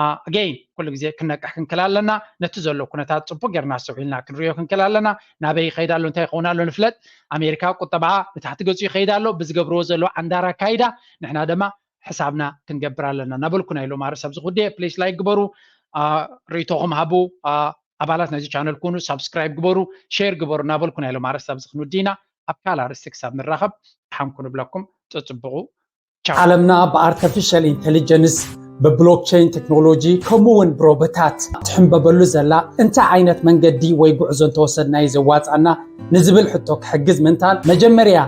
ኣገይን ኩሉ ግዜ ክነቅሕ ክንክል ኣለና ነቲ ዘሎ ኩነታት ፅቡቅ ጌርና ኣስተውዒልና ክንሪኦ ክንክል ኣለና ናበይ ይኸይድ ኣሎ እንታይ ይኸውን ኣሎ ንፍለጥ ኣሜሪካ ቁጠባኣ ንታሕቲ ገፁ ይኸይድ ኣሎ ብዝገብርዎ ዘሎ ዓንዳር ኣካይዳ ንሕና ድማ ሕሳብና ክንገብር ኣለና እናበልኩ ናይ ሎማ ርእስ ኣብዚ ኩዴ ፕሊስ ላይክ ግበሩ ርእቶኹም ሃቡ ኣባላት ናይዚ ቻነል ኩኑ ሳብስክራይብ ግበሩ ሼር ግበሩ እናበልኩ ናይ ሎማ ርእስ ኣብዚ ክንውዲ ኢና ኣብ ካልእ ኣርእስቲ ክሳብ ንራኸብ ሓምኩ ንብለኩም ፅፅብቑ ዓለምና ብኣርተፊሻል ኢንቴሊጀንስ ብብሎክቸይን ቴክኖሎጂ ከምኡ እውን ብሮቦታት ትሕንበበሉ ዘላ እንታይ ዓይነት መንገዲ ወይ ጉዕዞ እንተወሰድና እዩ ዘዋፅኣና ንዝብል ሕቶ ክሕግዝ ምንታን መጀመርያ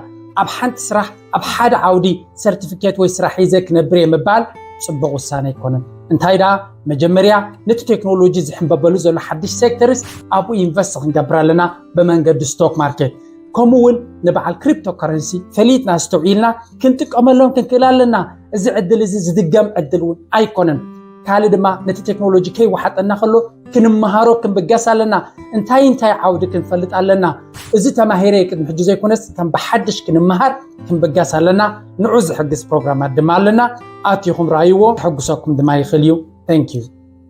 ኣብ ሓንቲ ስራሕ ኣብ ሓደ ዓውዲ ሰርቲፊኬት ወይ ስራሕ ሒዘ ክነብር እየ ምባል ፅቡቕ ውሳነ ኣይኮነን እንታይ ደኣ መጀመርያ ነቲ ቴክኖሎጂ ዝሕንበበሉ ዘሎ ሓድሽ ሴክተርስ ኣብኡ ኢንቨስት ክንገብር ኣለና ብመንገዲ ስቶክ ማርኬት ከምኡ እውን ንበዓል ክሪፕቶ ከረንሲ ፈሊጥና ኣስተውዒልና ክንጥቀመሎም ክንክእል ኣለና እዚ ዕድል እዚ ዝድገም ዕድል እውን ኣይኮነን ካልእ ድማ ነቲ ቴክኖሎጂ ከይወሓጠና ከሎ ክንመሃሮ ክንብገስ ኣለና እንታይ እንታይ ዓውዲ ክንፈልጥ ኣለና እዚ ተማሂረ ቅድሚ ሕጂ ዘይኮነስ ከም ብሓድሽ ክንመሃር ክንብገስ ኣለና ንዑ ዝሕግዝ ፕሮግራማት ድማ ኣለና ኣቲኹም ረኣይዎ ሕጉሰኩም ድማ ይኽእል እዩ thank you